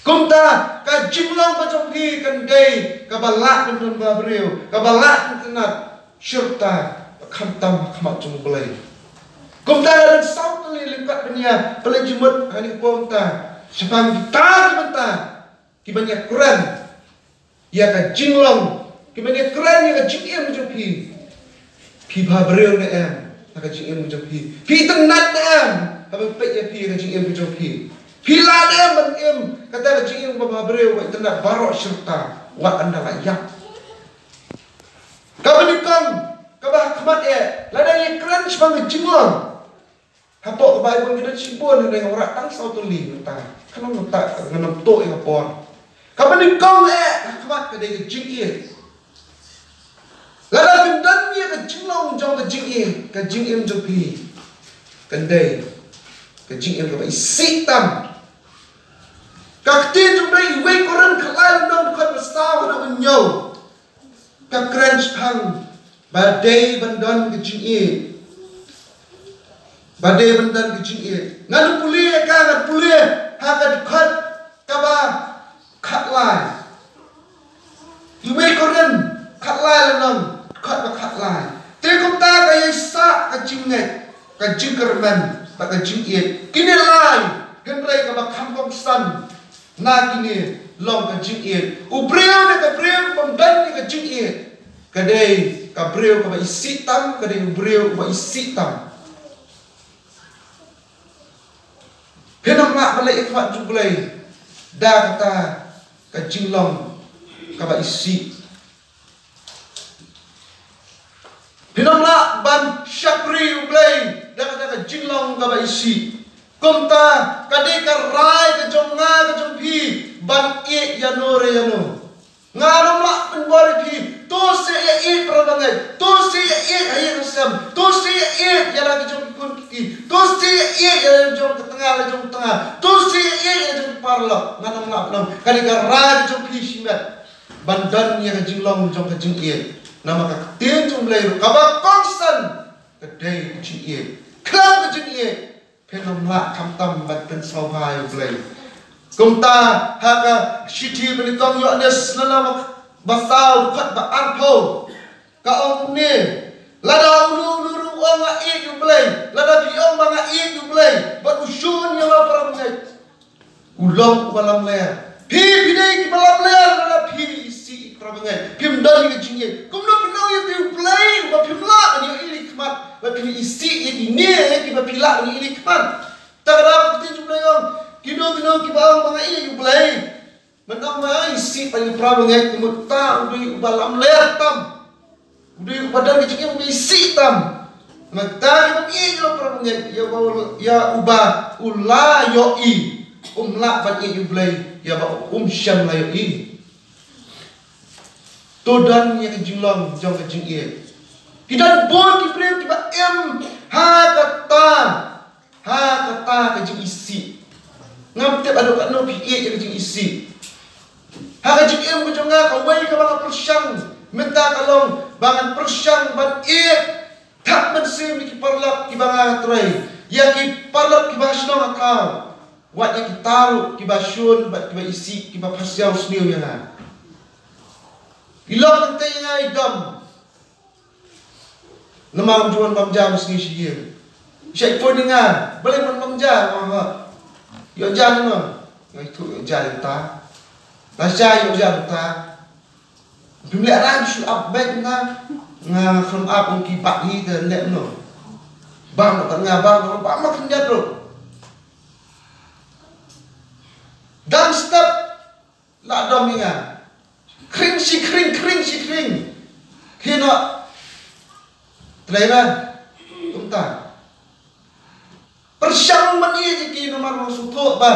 Kumta ka jinglong ka jong phi kan dei kaba lah ban don bhabriew, kaba lah ban itynnad shirta, khamtam ha khmat jong U Blei. Kumta la dang saw tylli lyngkot ban ïa pynleit jingmut ha kane ka por mynta shaphang kita ki bynta kiban ïa kren ïa ka jinglong, kiban ïa kren ïa ka jingim jong phi. Phi bhabriew ne em ha ka jingim jong phi? Phi itynnad ne em haba peit ïa phi ha ka jingim jong phi? Phi lah ne em ban im kata ka jingim ba bhabriew, ba itynnad baroh shirta, wat ynda la ïap? Kaba nyngkong, kaba ha khmat eh, lada ïa kren shaphang ka jinglong. Hapoh ka Baibl ngi don shibun, hynrei nga wanrah tang saw tylli mynta. Kan ym mynta, ngan ym tuh ïa ka por. Kaba nyngkong eh, ha khmat ka dei ka jingïeit. Lada phim don ïa ka jinglong jong ka jingïeit, ka jingim jong phi kan dei ka jingim kaba isih tam. Ka ktien jong U Blei, Wei Korinth khatlai lynnong, dkhot ba saw haduh ba hynñiew. Ka kren shaphang ba dei ban don ka jingïeit. Ba dei ban don ka jingïeit. Ngan pule ka, ngan pule ha ka dkhot kaba khatlai. Wei Korinth khatlai lynnong, dkhot ba khatlai. Te kumta ka ïaisah ka jingngeit, ka jingkyrmen bad ka jingïeit. Kine lai, hynrei kaba kham kongsan na kine long ka jingïeit. U briew ne ka briew bym don ïa ka jingïeit, ka dei ka briew kaba isih tam, ka dei u briew uba isih tam. Phin ym lah ban leit ha khmat jong U Blei da kata ka jinglong kaba isih. Phin ym lah ban shakri U Blei da kata ka jinglong kaba isih. Kumta ka dei ka rai ka jong nga ka jong phi ban ïeit ïano re ïano. Ngan ym lah ban bor ïa phi, to sa ïa ïeit para bangeit, to sa ïa ïeit ha ïing ha sem, to sa ïa ïeit ïa la ki jong ki khun ki kti, to sa ïa ïeit ïa la jong ka tnga la jong tnga, to sa ïa ïeit ïa la jong ki paralok. Ngan ym lah ban ong. Ka dei ka rai ka jong phi shimet ban don ïa ka jinglong jong ka jingïeit. Namar ka ktien jong U Blei ruh kaba kongsan ka dei ka jingïeit. Khlem ka jingïeit phin ym lah khamtam ban pynsngewbha ïa U Blei. Kumta ha ka shithi ba nyngkong Ïoannis lynnong ba saw dkhot ba arphew, ka ong kumne: Lada uno uno ruh u ong nga ïeit ïa U Blei, lada phi ong ba nga ïeit ïa U Blei bad u shun ïa la u para bangeit, u long uba lamler. Phi, phi dei kiba lamler lada phi isih ïa para bangeit, phim don ïa ka jingïeit. Kumno phin ong ïa U Blei uba phim lah ban ïohi lyngkhmat, ba phin isih ïa kine kiba phi lah ban ïohi lyngkhmat? Ta ka daw ka ktien jong U Blei ong, kino kino kiba ong ba nga ïeit ïa U Blei, ban ong ba nga isih ïa para bangeit, ka mut uta u dei uba lamler tam. U dei uba don ka jingim uba isih tam. Nangta ïa uba ïeit ïa la u para bangeit, ïa uba, ïa uba u la ïohi, um lah ban ïeit ïa U Blei ïa uba um shym la ïohi. To don ïa ka jinglong jong ka jingïeit. Ki don bun ki briew kiba im ha kata, ha kata ka jingisih. Ngam tip haduh katno phi ïeit ïa ka jingisih. Ha ka jingim ka jong nga, kawei kaba nga pyrshang mynta ka long ba ngan pyrshang ban ïeit thap mynsiem ïa ki paralok kiba nga trei, ïa ki paralok kiba ha shnong ha thaw. Wat ïa kita ruh kiba shun bad kiba isih, kiba pyrshang sniew ïa nga. I lok tang ïa nga i dom. Namar ngam ju wan bam ja ma sngi shi ïing. Shait phone ïa nga, balei ym wan bam ja? Nga ha. Ïoh ja ne no? Nga ithuh ïoh ja ïa ta. Lashai ïoh ja ïa ta. Phim leh rang shu ap beit na. Nga khlem ap ong ki bak hi te leh no. Bam no kat nga bam no bam ma khyndiat ruh. Dang step la dom ïa nga. Khring shi khring, khring shi khring. Khi no. Tlei ran. Kumta. Pyrshang ban ïeit ïa ki namar nga sngewthuh ba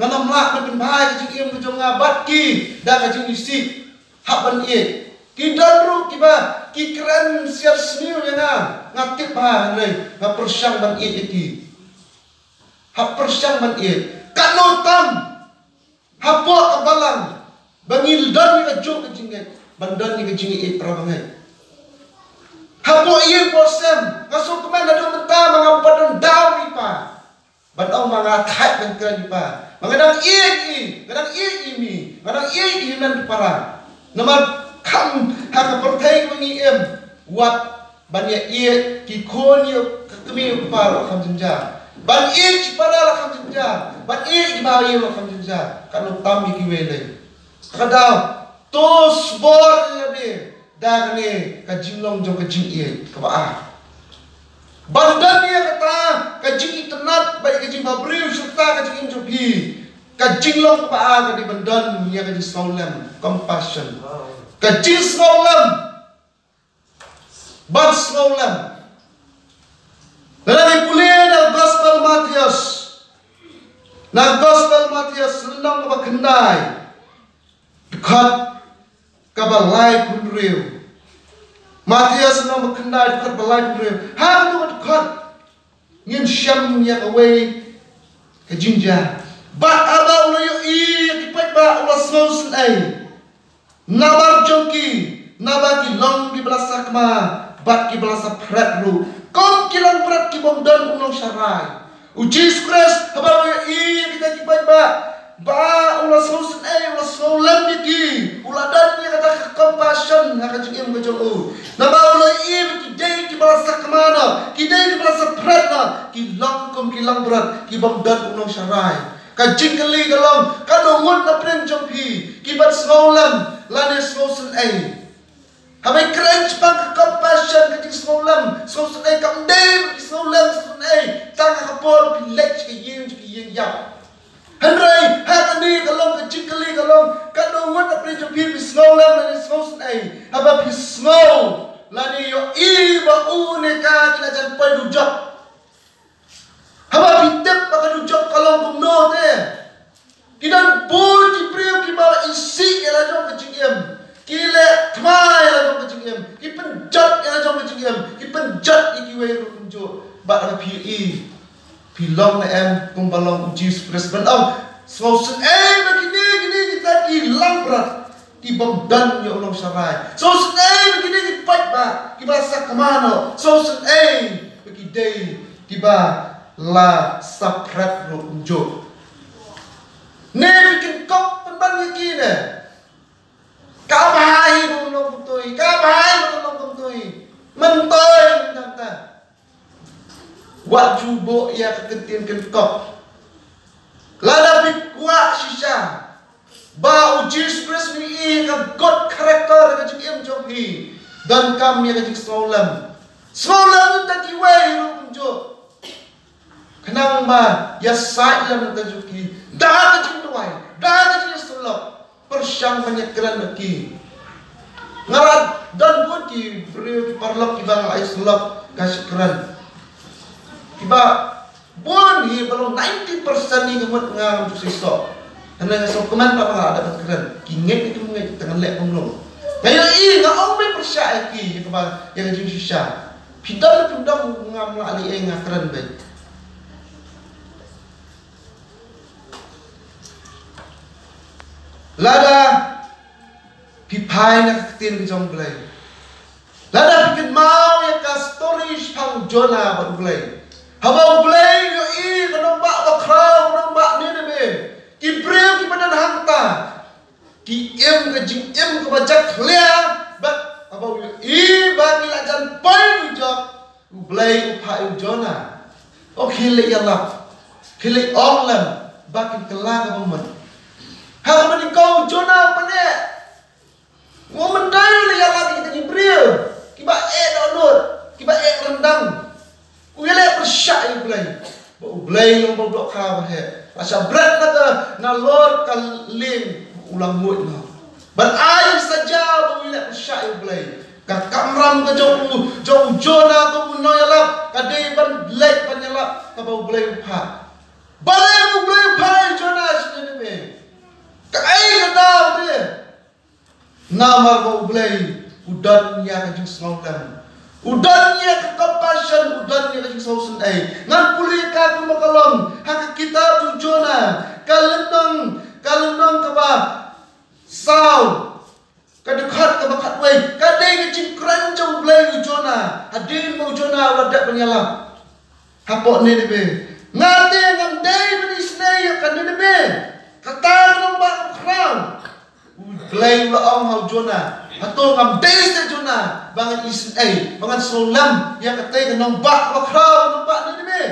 ngan ym lah ban pynbha ïa ka jingim ka jong nga bad ki da ka jingisih. Hap ban ïeit. Ki don ruh kiba ki kren siar sniew ïa nga. Nga tip bha hynrei nga pyrshang ban ïeit ïa ki. Hap pyrshang ban ïeit. Katno tam hapoh ka balang ba ngi don ïa kajuh ka jingngeit ban don ïa ka jingïeit para bangeit. Hapoh ïing hapoh sem nga sngewkmen haduh mynta ba ngam pat don daw ïa i pa. Ban ong ba nga thait ban kren ïa i pa. Ba nga dang ïeit ïa i, nga dang ïeit ïa i mei, nga dang ïeit ïa i hynmen ki para. Namar kham ha ka pyrthei ba ngi im wat ban ïa ïeit ki khun ïa ka kmie u kpa la kham jynjar. Ban ïeit ki para la kham jynjar. Ban ïeit ki bahaïing la kham jynjar. Katno tam ïa kiwei lei. Ka daw to sbor ïa lade da kane ka jinglong jong ka jingïeit kaba ar. Ban don ïa kata ka jingitynnad bad ïa ka jingbabriew syrta ka jingim jong phi. Ka jinglong kaba ar ka dei ban don ïa ka jingsngewlem, compassion. Ka jingsngewlem. Ban sngewlem. Lada ngi pule na Gospel Mathaios. Na Gospel Mathaios lynnong kaba khyndai. Dkhot kaba laiphew hynriew. Mathaios lynnong kaba khyndai dkhot kaba laiphew hynriew. Ha katu ka dkhot. Ngin shem ïa kawei ka jingjia. Bad haba u la ïohi ïa ki paidbah u la sngewsynei. Nabar jong ki, naba ki long kiba la sakma bad kiba la saphred ruh. Kum ki langbrot ki bym don u nongsharai. U Jisu Khrist haba u la ïohi ïa kita ki paidbah ba u la sngewsynei, u la sngewlem ïa ki, u la don ïa kata ka compassion ha ka jingim ka jong u. Naba u la ïohi ba ki dei kiba la sakma noh, ki dei kiba la saphred noh, ki long kum ki langbrot ki bym don u nongsharai. Ka jingkylli ka long, katno ngut na pdeng jong phi ki ban sngewlem lane sngewsynei? Haba i kren shaphang ka compassion, ka jingsngewlem, sngewsynei, kam dei ba phi sngewlem sngewsynei tang ha ka por phi leit sha ka ïing, sha ka ïing ïap. Hynrei ha kane ka long ka jingkylli ka long, katno ngut na pdeng jong phi phi sngewlem lane sngewsynei haba phi sngew lane ïohi ba u ne ka ki la jan poi dujok. Haba phi tip ba ka dujok ka long kumno te. Ki don bun ki briew kiba la isih ïa la jong ka jingim. Ki leh thma ïa la jong ka jingim. Ki pynjot ïa la jong ka jingim. Ki pynjot ïa kiwei ruh kumjuh. Bad haba phi ïohi, phi long ne em kumba long u Jisu Khrist ban ong, sngewsynei ba kine, kine kita ki langbrot. Ki bym don ïa u nongsharai. Sngewsynei ba kine ki paidbah kiba la sakma noh. Sngewsynei ba ki dei kiba la saphred ruh kumjuh. Ne phi kynkop pynban ïa ki ne? Ka bha hi ba u long kumtui, ka bha hi ba u long kumtui. Myntoi mynta. Wat ju buh ïa ka ktien kynkop. Lada phi kwah shisha ba u Jisu Khrist un ïohi ïa ka good character ha ka jingim jong phi, donkam ïa ka jingsngewlem. Sngewlem na kiwei ruh kumjuh. Khnang ba ïasaid lem na ka jong ki da ka jingduwai, da ka jingïasyllok. Pyrshang ban ïakren bad ki. Nga la don bun ki briew ki paralok kiba nga la ïasyllok, nga shait kren. Kiba bun hi, ba long ninety percent hi ka mut ngam ju shisha. Hynrei nga sngewkmen ba nga la dep ban kren. Ki ngeit ne kim ngeit, tang ngan leh kumno. Nga ïohi, nga ong beit pyrshah ïa ki ïa kaba, ïa ka jingshisha. Phi dang ne phim dang, ngam lah leh ei, nga kren beit. Lada phi phai na ka ktien ka jong U Blei, lada phi kynmaw ïa ka story shaphang u Jonah bad U Blei, Haba U Blei u ïohi ka nongbah bakhraw, ka nongbah Nineveh, ki briew kiba don hangta ki im ka jingim kaba jakhlia, bad haba u ïohi ba ki la jan poi dujok, U Blei u phah ïa u Jonah. Oh, khie leit ïalap, khie leit ong lem ba kin kylla kaba mut. Ha kaba nyngkong u Jonah u pyneh. Ngam myntoi leit ïalap ïa kita ki briew kiba eh dohnud, kiba eh ryndang. U ïaleh pyrshah ïa U Blei. Ba U Blei long ba u dohkha ba heh. La shah bret na ka, nalor ka lieng, u la muid noh. Ban ai saja ba u ïaleh pyrshah ïa U Blei. Ka kamram ka jong u, jong u Jonah ka u nongïalap, ka dei ban leit ban ïalap kaba U Blei u phah. Balei U Blei u phah ïa u Jonah sha Nineveh? Kaei ka daw te? Namar ba U Blei u don ïa ka jingsngewlem. U don ïa ka compassion, u don ïa ka jingsngewsynei. Ngan pule ka kumba ka long ha ka kitab jong u Jonah, ka lynnong, ka lynnong kaba saw, ka dkhot kaba khatwei. Ka dei ka jingkren jong U Blei ïa u Jonah hadien ba u Jonah u la dep ban ïalap hapoh Nineveh. Nga te ngam dei ban isynei ïa ka Nineveh, kata ka nongbah bakhraw. U Blei u la ong ha u Jonah, hato ngam dei seh Jonah ba ngan isynei, ba ngan sngewlem ïa katei ka nongbah bakhraw, nongbah Nineveh?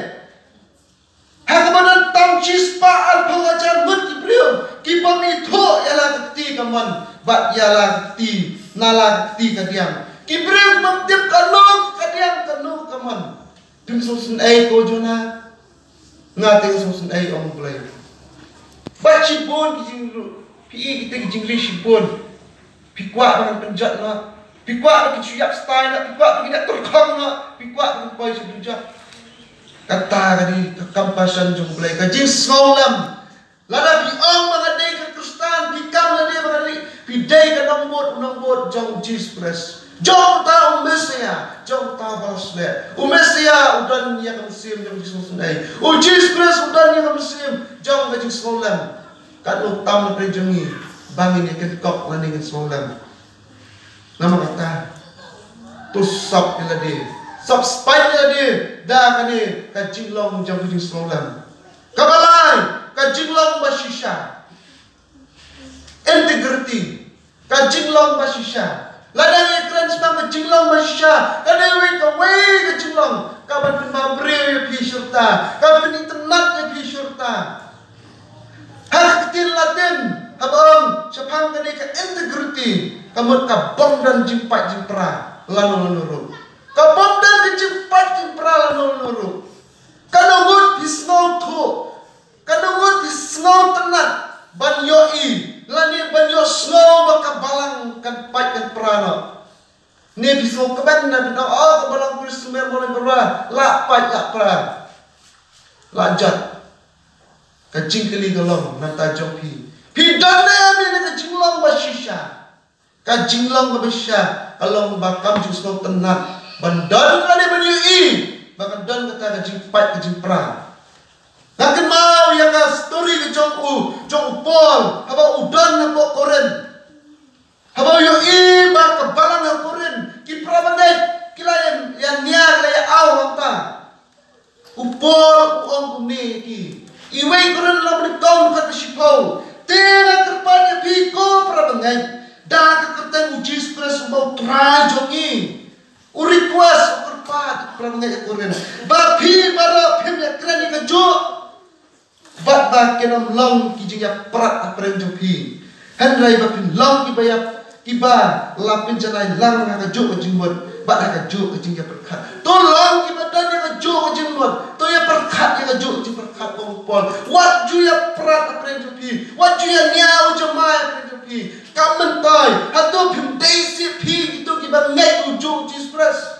Ha kaba don tang shispah arphew hajar ngut ki briew ki bym ithuh ïa la ka kti kamon bad ïa la ka kti, na la ka kti kadiang. Ki briew ki bym tip kano ka kadiang, kano ka kamon. Phim sngewsynei ko Jonah? Nga te nga sngewsynei, ong U Blei. Bad shibun ki jingri, phi i kita ki jingri shibun. Phi kwah ba ngan pynjot noh, phi kwah ba kin shu ïap stai noh, phi kwah ba kin ïap tyrkhong noh, phi kwah ba kin poi sha dujok. Kata ka dei ka compassion jong U Blei, ka jingsngewlem. Lada phi ong ba nga dei ka Khristan, phi kam lade ba nga dei, phi dei ka nongbud, u nongbud jong U Jisu Khrist, jong uta u Messaïah, jong uta uba la sleh. U Messaïah u don ïa ka mynsiem jong ka jingsngewsynei. U Jisu Khrist u don ïa ka mynsiem jong ka jingsngewlem. Katno tam na pdeng jong ngi ba ngin ïa kynthoh lane ngin sngewlem. Namar kata, to sop ïa lade, sop spait ïa lade da kane ka jinglong jong ka jingsngewlem. Kaba lai, ka jinglong ba shisha. Integrity. Ka jinglong ba shisha. Lada ngi kren shaphang ka jinglong ba shisha, ka dei kawei ka jinglong kaban pynbam briew ïa phi sha rta, kaban pynitynnad ïa phi sha rta. Ha ka ktien Latin, haba ong shaphang kane ka integrity, ka mut ka bym don jingpait jingpra lano lano ruh. Ka bym don ka jingpait jingpra lano lano ruh. Kano ngut phi sngewthuh, kano ngut phi sngewtynnad ban ïohi lane ban ïohsngew ba ka balang kan pait kan pra noh? Ne phi sngewkmen na phi ong, oh, ka balang Khristan Mawlai Parwa la pait la pra, la jot. Ka jingkylli ka long na bynta jong phi, phi don ne em ïa ka jinglong ba shisha? Ka jinglong kaba shisha ka long ba kam ju sngewtynnad ban don lane ban ïohi ba kan don kata ka jingpait ka jingpra. Nga kynmaw ïa ka story ka jong u, jong u Paul haba u don hapoh Korinth. Haba u ïohi ba ka balang ha Korinth ki para bangeit ki la ïa, ïa nia, ki la ïa aw hangta. U Paul u ong kumne ïa ki. Iwei Korinth lynnong ba nyngkong dkhot ba shiphew. Te nga kyrpad ïa phi ko para bangeit, da ka kyrteng U Jisu Khrist uba U Trai jong ngi. U request, u kyrpad ïa ki para bangeit ha Korinth ba phi baroh phim ïakren ïa kajuh. Bad ba kin ym long ki jingïaprat hapdeng jong phi. Hynrei ba phin long kiba ïap, kiba la pynjanai lang ha kajuh ka jingmut bad ha kajuh ka jingïapyrkhat. To long kiba don ïa kajuh ka jingmut, to ïapyrkhat ïa kajuh ka jingpyrkhat, ong u Paul. Wat ju ïaprat hapdeng jong phi, wat ju ïania u jamai hapdeng jong phi. Kam myntoi, hato phim dei seh phi kito kiba ngeit ïa u Jisu Khrist?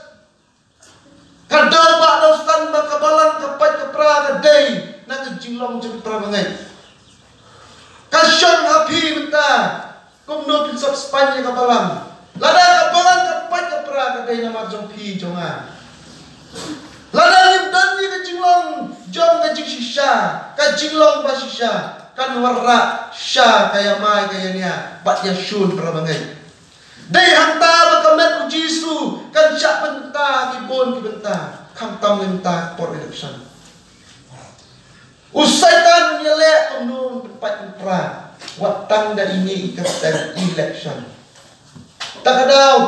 Ka daw ba dawsan ba ka balang ka pait ka pra ka dei na ka jinglong jong ki para bangeit. Ka shong ha phi mynta kumno phin sop spaiñ ïa ka balang. Lada ka balang ka pait ka pra ka dei namar jong phi jong nga. Lada ngim don ïa ka jinglong jong ka jingshisha, ka jinglong ba shisha, kan wanrah sha ka ïamai ka ïania bad ïashun para bangeit. Dei hangta ba ka met u Jisu kan shah bynta ki bun ki bynta. Khamtam lynta por election. U Satan u ïaleh kumno ban pynpait pynpra wat tang da ine i kyrteng election. Ta ka daw,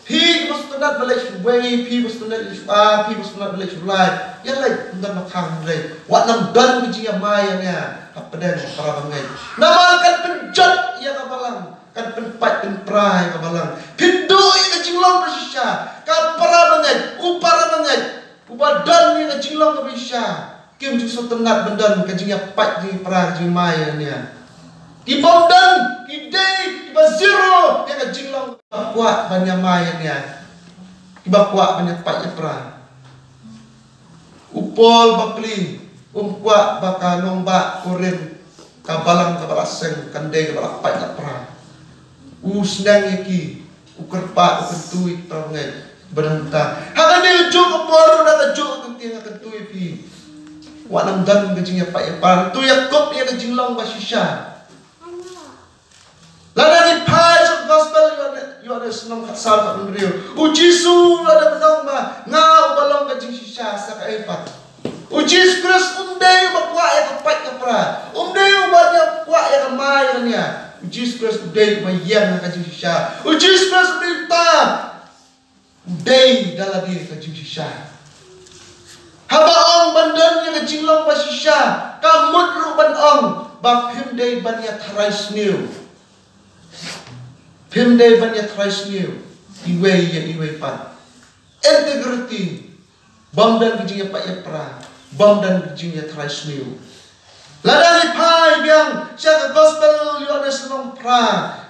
phi ba sngewtynnat ban leit sha wei, phi ba sngewtynnat leit sha ar, phi ba sngewtynnat ban leit sha lai, ïa leit, ym don ba khang hynrei wat nang don ka jingïamai ïa nia hapdeng ka para bangeit. Namar kan pynjot ïa ka balang, kan pynpait pynpra ïa ka balang. Pynduh ïa ka jinglong ba shisha, ka para bangeit, u para bangeit uba don ïa ka jinglong kaba shisha, kim ju sngewtynnat ban don ka jingïapait jingïapra ka jingmai ïa nia. Ki bym don, ki dei kiba zero ïa ka jinglong, kiba kwah ban ïamai ïa nia, kiba kwah ban ïapait ïapra. U Paul ba plie um kwah ba ka nongbah Korinth, ka balang kaba la seng, kan dei kaba la pait la pra. U sneng ïa ki, u kyrpad, u kyntu ïa ki para bangeit ba don mynta. Ha kane ka juk ka por ruh, na ka juk ka ktien, nga kyntu ïa phi, wat nang don ka jingïapait ïapra, to ïakup ïa ka jinglong ba shisha. Lada ngi phai sha ka gospel Ïoannis, Ïoannis lynnong khatsaw, khathynriew, u Jisu lada ban ong ba nga uba long ka jingshisha sa kaei pat. U Jisu Khrist um dei uba kwah ïa ka pait ka pra, um dei uba ïa kwah ïa ka mai ïa ka nia. U Jisu Khrist u dei uba ïeng ha ka jingshisha. U Jisu Khrist u dei uta u dei da lade ka jingshisha. Haba ong ban don ïa ka jinglong ba shisha, ka mut ruh ban ong ba phim dei ban ïa tharai sniew. Phim dei ban ïa tharai sniew iwei ïa iwei pat. Integrity. Bym don ka jingïapait ïapra, bym don ka jingïatharai sniew. Lada ngi phai biang sha ka gospel Ïoannis lynnong phra,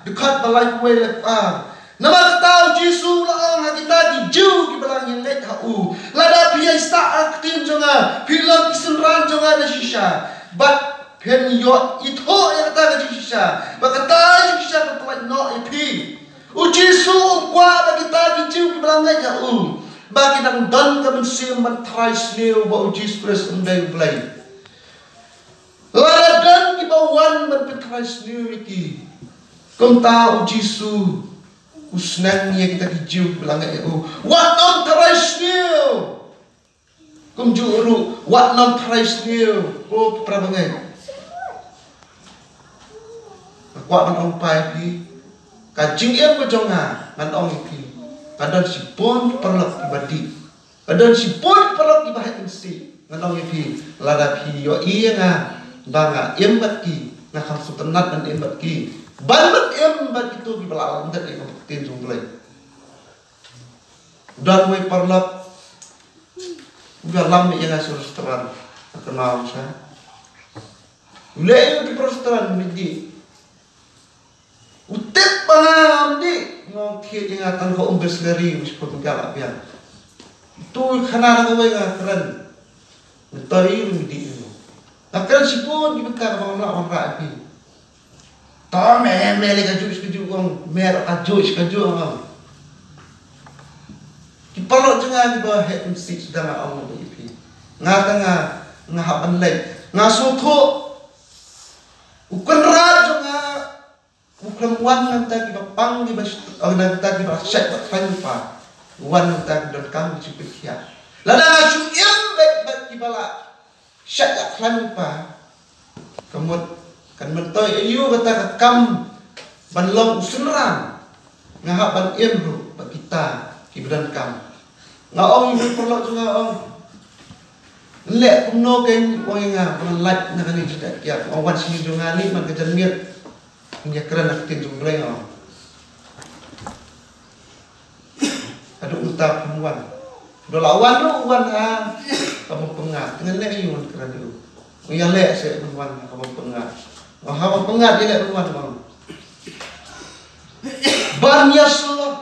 dkhot ba laiphew wei, laiphew ar. Namar kata u Jisu u la ong ha kita ki Jiw kiba la ïeng ngeit ha u, lada phi ïaisah ha ka ktien jong nga, phi long ki synran jong nga da shisha. Bad phin ïoh ithuh ïa kata ka jingshisha, ba kata ka jingshisha kan pyllait noh ïa phi. U Jisu u kwah ba kita ki Jiw kiba la ngeit ha u ba ki nang don ka mynsiem ban tharai sniew ba u Jisu Khrist um dei U Blei. Lada don kiba wan ban pyntharai sniew ïa ki, kumta u Jisu u sneng ïa kita ki Jiw kiba la ngeit ha u, wat nym tharai sniew. Kumjuh ruh wat nym tharai sniew, ko ki para bangeit. Nga kwah ban ong pat ïa phi, ka jingim ka jong nga, ngan ong ïa phi, ka don shibun ki paralok kiba dih, ka don shibun ki paralok kiba heh mynsiem. Ngan ong ïa phi, lada phi ïohi ïa nga ba nga im bad ki, nga kham sngewtynnat ban im bad ki, ban ban im bad kito kiba la lyndet ïa ka ktien jong U Blei. Don uwei u paralok u ïalam ïa nga sha restaurant. Nga kynmaw sha, u leh ïa nga ki restaurant, u dih. U tip ba ngam dih, u ong thied ïa nga tang ka um bislari, u shiphew tyngka la biang. Tu khana na kawei, nga kren. Mynta ïa u dih ïa nga. Nga kren shibun ki bynta kaba ngam lah wanrah ïa phi. To me, me leh kajuh shi kajuh, ong me, kajuh shi kajuh, ong. Ki paralok jong nga kiba heh mynsiem, sdang nga ong ïa phi. Nga, tang nga, nga hap ban leit. Nga sngewthuh u kynrad jong nga u khlem wan na bynta kiba pang, kiba sh-, na bynta kiba shait ba khlaiñ lypa. U wan na bynta kiba donkam, ki jingpynkhiah. Lada nga shu im beit bad kiba la shait la khlaiñ lypa, ka mut kan myntoi aïu kata ka kam ban long u synran? Nga hap ban im ruh bad kita kiba donkam. Nga ong ïa u paralok jong nga, ong, leh kumno, keiñ ong ïa nga ba ngan lait na kane ka jingkiad kiad. Ong, wan sha ïing jong nga, leit man ka janmiet, ngin ïakren na ka ktien jong U Blei, nga ong. Haduh mynta phim wan. Haduh la wan ruh, wan ha kaba pyngngad. Te ngan leh aïu ngan kren ïa u? Ïaleh seh ban wan ha kaba pyngngad. Wan ha kaba pyngngad ïaleh ban wan, wan. Ban ïasyllok,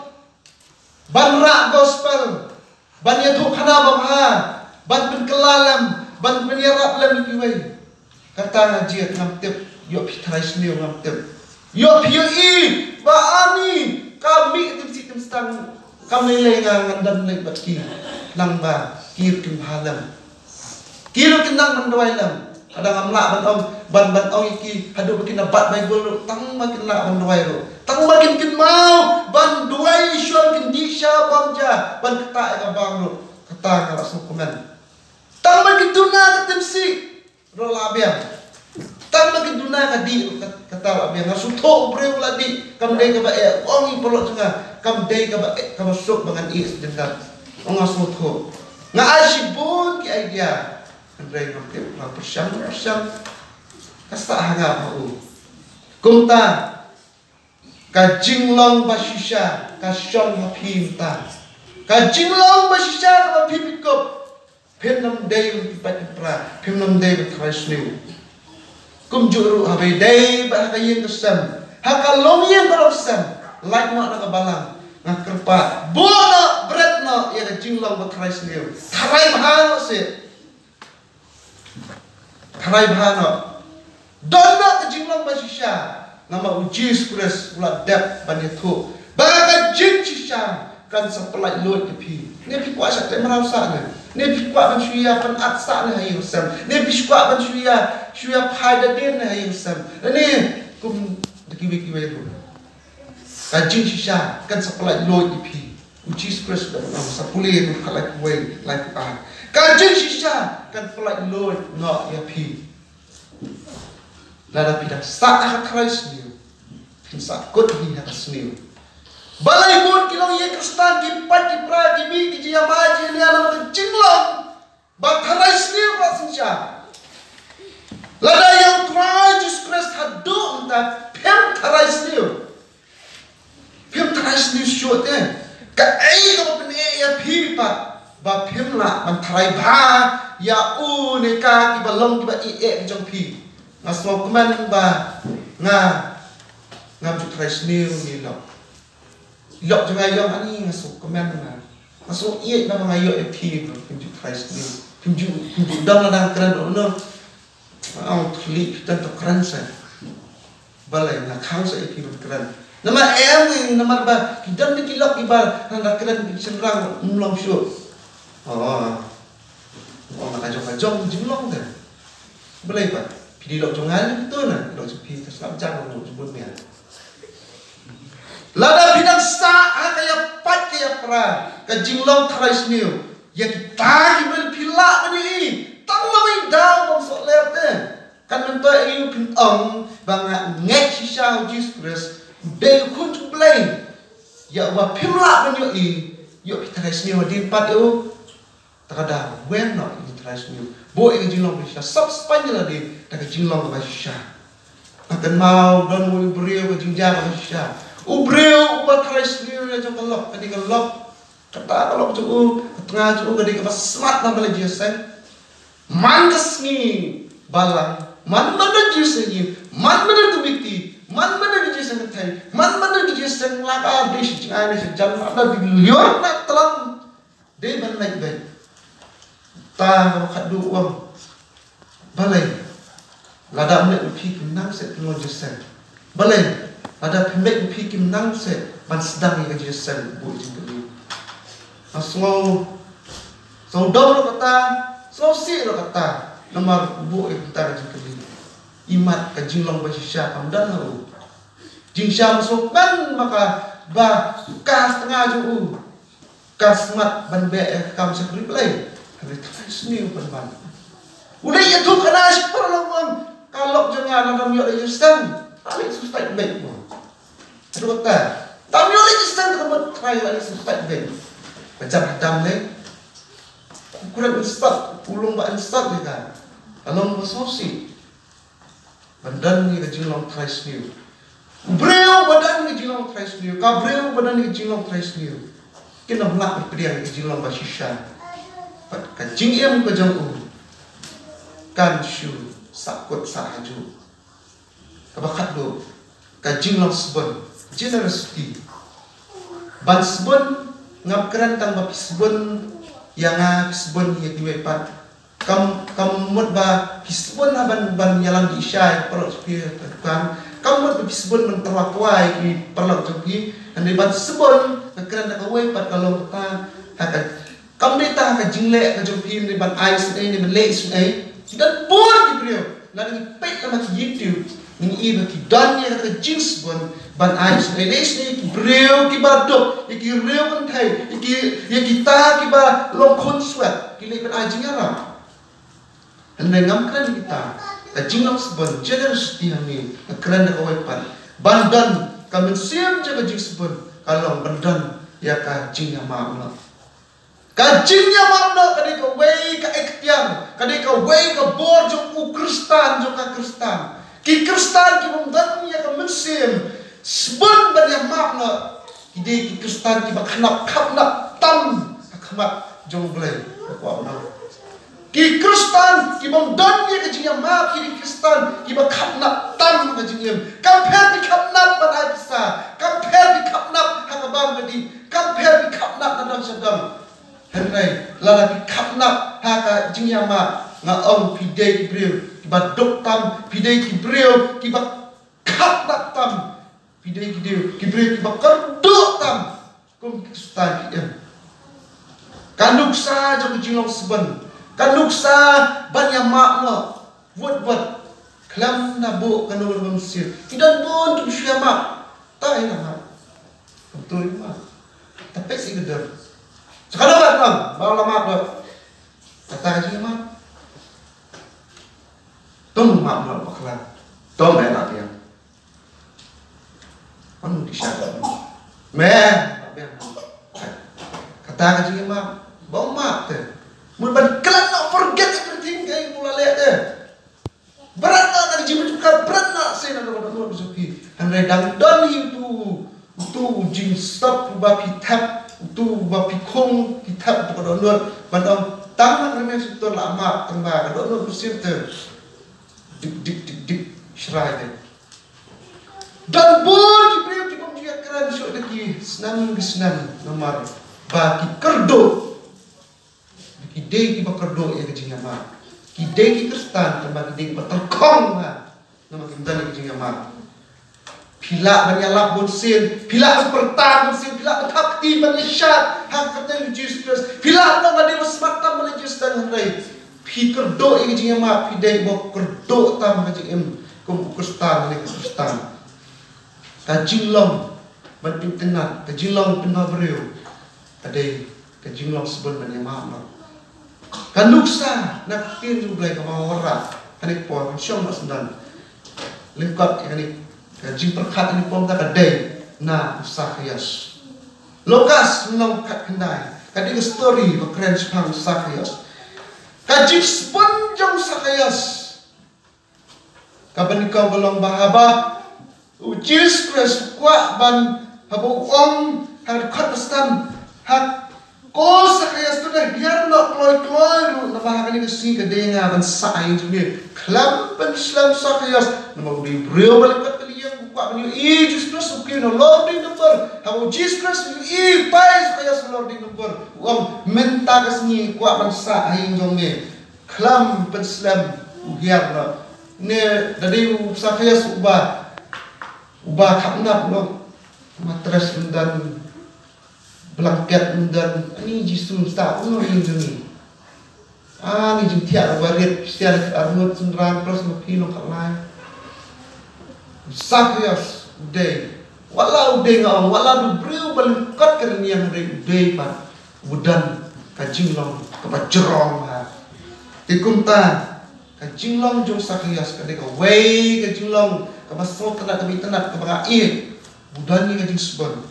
ban rah gospel, ban ïathuhkhana ba bha, ban pynkylla lem, ban pynïarap lem ïa kiwei. Kata nga jied, ngam tip. Ïoh phi tharai sniew, ngam tip. Ïoh phi ïohi ba ani ka mih tim sih tim stang, kam lei lei nga ngan don leit bad ki. Nang ba ki ruh kin bha lem, ki ruh kin nang ban duwai lem. Lada ngam lah ban ong, ban, ban ong ïa ki haduh ba kin da bat Baibl ruh, tang ba kin lah ban duwai ruh, tang ba kin kynmaw ban duwai shuwa kin dih sha bam ja, ban ktah ïa ka bam ruh. Tang nga la sngewkmen. Tang ba ki duna ka timsi ruh la biang. Tang ba ki duna ka dih ruh ka, kata la biang. Nga sngewthuh u briew la dih kam dei kaba eh, u ong ïa i paralok jong nga, kam dei kaba eh, kaba suk ba ngan ïeh sha jingdap. Ong nga sngewthuh. Nga ai shibun ki idea. Hynrei ngam tip, nga pyrshang, pyrshang. Ka sah ha nga ha u. Kumta ka jinglong ba shisha ka shong ha phi mynta. Ka jinglong ba shisha kaba phi pynkup. Phim nym dei ban pynpait pynpra, phim nym dei ban tharai sniew. Kumjuh ruh haba ïadei bad ha ka ïing ka sem, ha ka longïing ka longsem, lait noh na ka balang, nga kyrpad, buh noh, bret noh ïa ka jinglong ba tharai sniew. Tharai bha noh seh. Tharai bha noh. Don noh ka jinglong ba shisha. Namar u Jisu Khrist u la dep ban ïathuh ba ka jingshisha kan sa pynlait luid ïa phi. Ne phi kwah sah te mraw sah ne. Ne phi kwah ban shu ïa pynat sah ne ha ïing sem. Ne phi kwah ban shu ïa, shu ïa phai da dien ne ha ïing sem. Ne kum da kiwei kiwei ruh. Ka jingshisha kan sa pynlait luid ïa phi. U Jisu Khrist u la ong, sa pule ïa u, khatlai kawei, lai ka ar. Ka jingshisha kan pynlait luid noh ïa phi. Lada phi dang sah ha ka tharai sniew, phin sah kut hi ha ka sniew. Balei bun ki longïing Khristan ki pait ki pra, ki mih ki jingïamai jingïalam ha ka jinglong ba tharai sniew ba synshar. Lada ïa u Trai Jisu Khrist haduh mynta phim tharai sniew, phim tharai sniew shuh te. Kaei kaba pyneh ïa phi pat ba phim lah ban tharai bha ïa u ne ka, kiba long kiba ïeit jong phi? Nga sngewkmen ba nga ngam ju tharai sniew ne lok. Lok jong nga ïong ani, nga sngewkmen nga. Nga sngew ïeit ba nga ïoh ïa phi, ba phim ju tharai sniew. Phim ju, phim ju dang la dang kren ruh noh. Nga ong thli phi tang to kren sa. Balei nga khang sa ïa phi ban kren. Namar em, namar ba ki don ki lok kiba nang da kren ki shynrang, ym long shuh. Oh. Oh, nga ka jong ka jong jinglong te. Balei pat phi dei lok jong nga ne phi to na lok jong phi, ka slap jang lok jong bun mian. Lada phi dang sah ha ka ïa pait ka ïa pra, ka jinglong tharai sniew, ïa kita ki briew phi lah ban ïohi tang ma mei daw bym soh ler te. Kan myntoi aïu phin ong ba nga ngeit shisha ha u Jisu Khrist, u dei u khun jong u Blei. Ïa uba phim lah ban ïohi, ïoh phi tharai sniew hadien pat ïa u. Te ka da wen noh ïa ka tharai sniew. Buh ïa ka jinglong ba shisha, sop spah ïa lade da ka jinglong ba shisha. Nga kynmaw don uwei u briew ka jingjia ba shisha. U briew uba tharai sniew ïa jong ka lok, ka dei ka lok. Kata ka lok jong u, ka tnga jong u ka dei kaba smat na ba la jingïaseng. Man ka sngi balang, man man da jingïaseng ïing, man man da ka miti, man man da ka jingïaseng kynthei, man man da ka jingïaseng laka, dei shi jngai ne shi jan, man da ka lyiur na tlang. Dei ban leit beit. Ta kaba khatduh u ong. Balei? Lada ym leit ma phi kim nang seh phin long jingïaseng. Balei? Lada phim leit ma phi kim nang seh ban sdang ïa ka jingïaseng, buh jingkylli. Nga sngew, sngew dom ruh kata, sngew sih ruh kata. Namar buh ïa kata ka jingkylli. Imat ka jinglong ba shisha kam don ha u. Jingshisha ma sngewkmen ma ka ba ka tnga jong u. Ka smat ban beh ïa ka kam shakri Blei. Hynrei tharai sniew pynban. U dei ïathuh khana shi paralok, ka lok jong nga, lada ym ïoh leit jingïaseng, la leit suicide beit mo. Haduh katta, lada ym ïoh leit jingïaseng, ka mut tharai la leit suicide beit. Ka jan hadam lei. U kren insult, u long ba insult ïa ka. Ka long ba sngewsih. Ban don ïa ka jinglong tharai sniew. U briew ba don ïa ka jinglong tharai sniew, ka briew ba don ïa ka jinglong tharai sniew, kin ym lah ban pdiang ïa ka jinglong ba shisha. Bad ka jingim ka jong u kan shu sahkut sah hajuh. Kaba khatduh, ka jinglong sbun, generosity. Ban sbun, ngam kren tang ba phi sbun ïa nga, phi sbun ïa kiwei pat. Kam, kam mut ba phi sbun ha ban, ban ïalam dih sha ïa ki paralok jong phi ha dukan. Kam mut ba phi sbun ban tyrwa kwai ïa ki paralok jong phi. Hynrei ban sbun, nga kren da kawei pat ka long kata, ha ka, kam dei tang ha ka jingleh ka jong phi ne ban ai sngewsih ne ban leh sngewsih. Ki don bun ki briew. Lada ngi peit na ka YouTube, ngi i ba ki don ïa ka jingsbun, Ban ai isynei isynei ïa ki briew kiba duk, ïa ki riew kynthei, ïa ki, ïa kita kiba long khun swet, ki leit ban ai jingïarap. Hynrei ngam kren kita. Ka jinglong sbun, generosity hangne, nga kren da kawei pat. Ban don ka mynsiem jong ka jingsbun, ka long ban don ïa ka jingïamap noh. Ka jingïamap noh ka dei kawei ka ektiang, ka dei kawei ka bor jong u Khristan, jong ka Khristan. Ki Khristan ki bym don ïa ka mynsiem sbun ban ïamap noh, ki dei ki Khristan kiba khynnah khapnap tam ha khmat jong U Blei. Ka kwah ban ong, ki Khristan ki bym don ïa ka jingïamap, ki dei Khristan kiba khapnap tam ha ka jingim. Kam pher ki khapnap ban ai pisa, kam pher ki khapnap ha ka bam ka dih, kam pher ki khapnap na dang sha dang. Hynrei lada phi khapnap ha ka jingïamap, nga ong phi dei ki briew kiba duk tam, phi dei ki briew kiba khapnap tam, phi dei ki dei ki briew kiba kyrduh tam. Kum ki Khristan ki em, ka nuksa jong ka jinglong sbun, ka nuksa ban ïamap noh. Wut wut, khlem da buh kano kano mynsiem. Ki don bun kiba shu ïamap. Ta ïa map. Kumto ïa map. Ta peit sha ka dor. Sa kano ka dor ba la map dor. Kata ka jingmap. Tum map noh bakla. Tum eh la biang. Wan ki sha dor. Me la biang. Kata ka jingmap. Ba map te. Mun ban khlem noh, forget everything ka ïa u la leh te. Bret noh na ka jingmut ka, bret noh seh na ka dohnud jong phi. Hynrei dang don hi utu, utu u jingsop uba phi thep, utu uba phi khung, phi thep utu ka dohnud. Ban ong tang na ka rymmiang shisha la map, tang ba ka dohnud mynsiem te dik dik dik dik shrai te. Don bun ki briew ki bym ju ïakren shuh da ki snem ki snem namar ba ki kyrduh. Ki dei kiba kyrduh ïa ka jingïamap. Ki dei ki Khristan, tangba ki dei kiba tyrkhong ha. Namar kim don ïa ka jingïamap. Phi lah ban ïalap bun sien, phi lah ban pyrta bun sien, phi lah ban thap kti ban ïashad ha ka kyrteng u Jisu Khrist. Phi lah ban ong nga dei ba smat tam ban leh jingsdang, hynrei phi kyrduh ïa ka jingïamap, phi dei ba kyrduh tam ha ka jingim kum u Khristan ne ka Khristan. Ka jinglong ban pynitynnad, ka jinglong pynbhabriew, ka dei ka jinglong sbun ban ïamap noh. Ka nuksa na ka ktien jong U Blei kaba wanrah ha kane ka por, shong ba sdang. Lyngkot ïa kane ka jingpyrkhat ha kane ka por, ka dei na u Sakhios. Lukas lynnong khatkhyndai, ka dei ka story ba kren shaphang u Sakhios. Ka jingsbun jong u Sakhios. Kaba nyngkong ka long ba haba u Jisu Khrist u kwah ban, haba u ong ha ka dkhot ba san, ha, ko Sakhios, to da hiar noh kloi kloi ruh, naba ha kane ka sngi ka dei nga ban sah ha ïing jong me. Khlem pynslem Sakhios, namar u dei u briew ba lyngkot ka liang, u kwah ban ïohi Jisu Khrist, u kiew na lording number. Haba u Jisu Khrist u ïohi u tai Sakhios na lording number, u ong mynta ka sngi u kwah ban sah ha ïing jong me. Khlem pynslem, u hiar noh. Ne da dei u Sakhios uba, uba khapnap noh. Matres ym don, blanket ym don. Ani Jisu mynta uno ïing jong ngi. Ani jingthiah uba rit, ksiar arngut synran, plus ma phi long khlai. Sakhios u dei, wat la u dei nga ong, wat la u dei u briew ba lyngkot ka rynïeng, hynrei u dei pat u don ka jinglong kaba jrong ha. Te kumta ka jinglong jong Sakhios ka dei kawei ka jinglong kaba sngewtynnat, kaba itynnat, kaba nga ïeit. U don ïa ka jingsbun,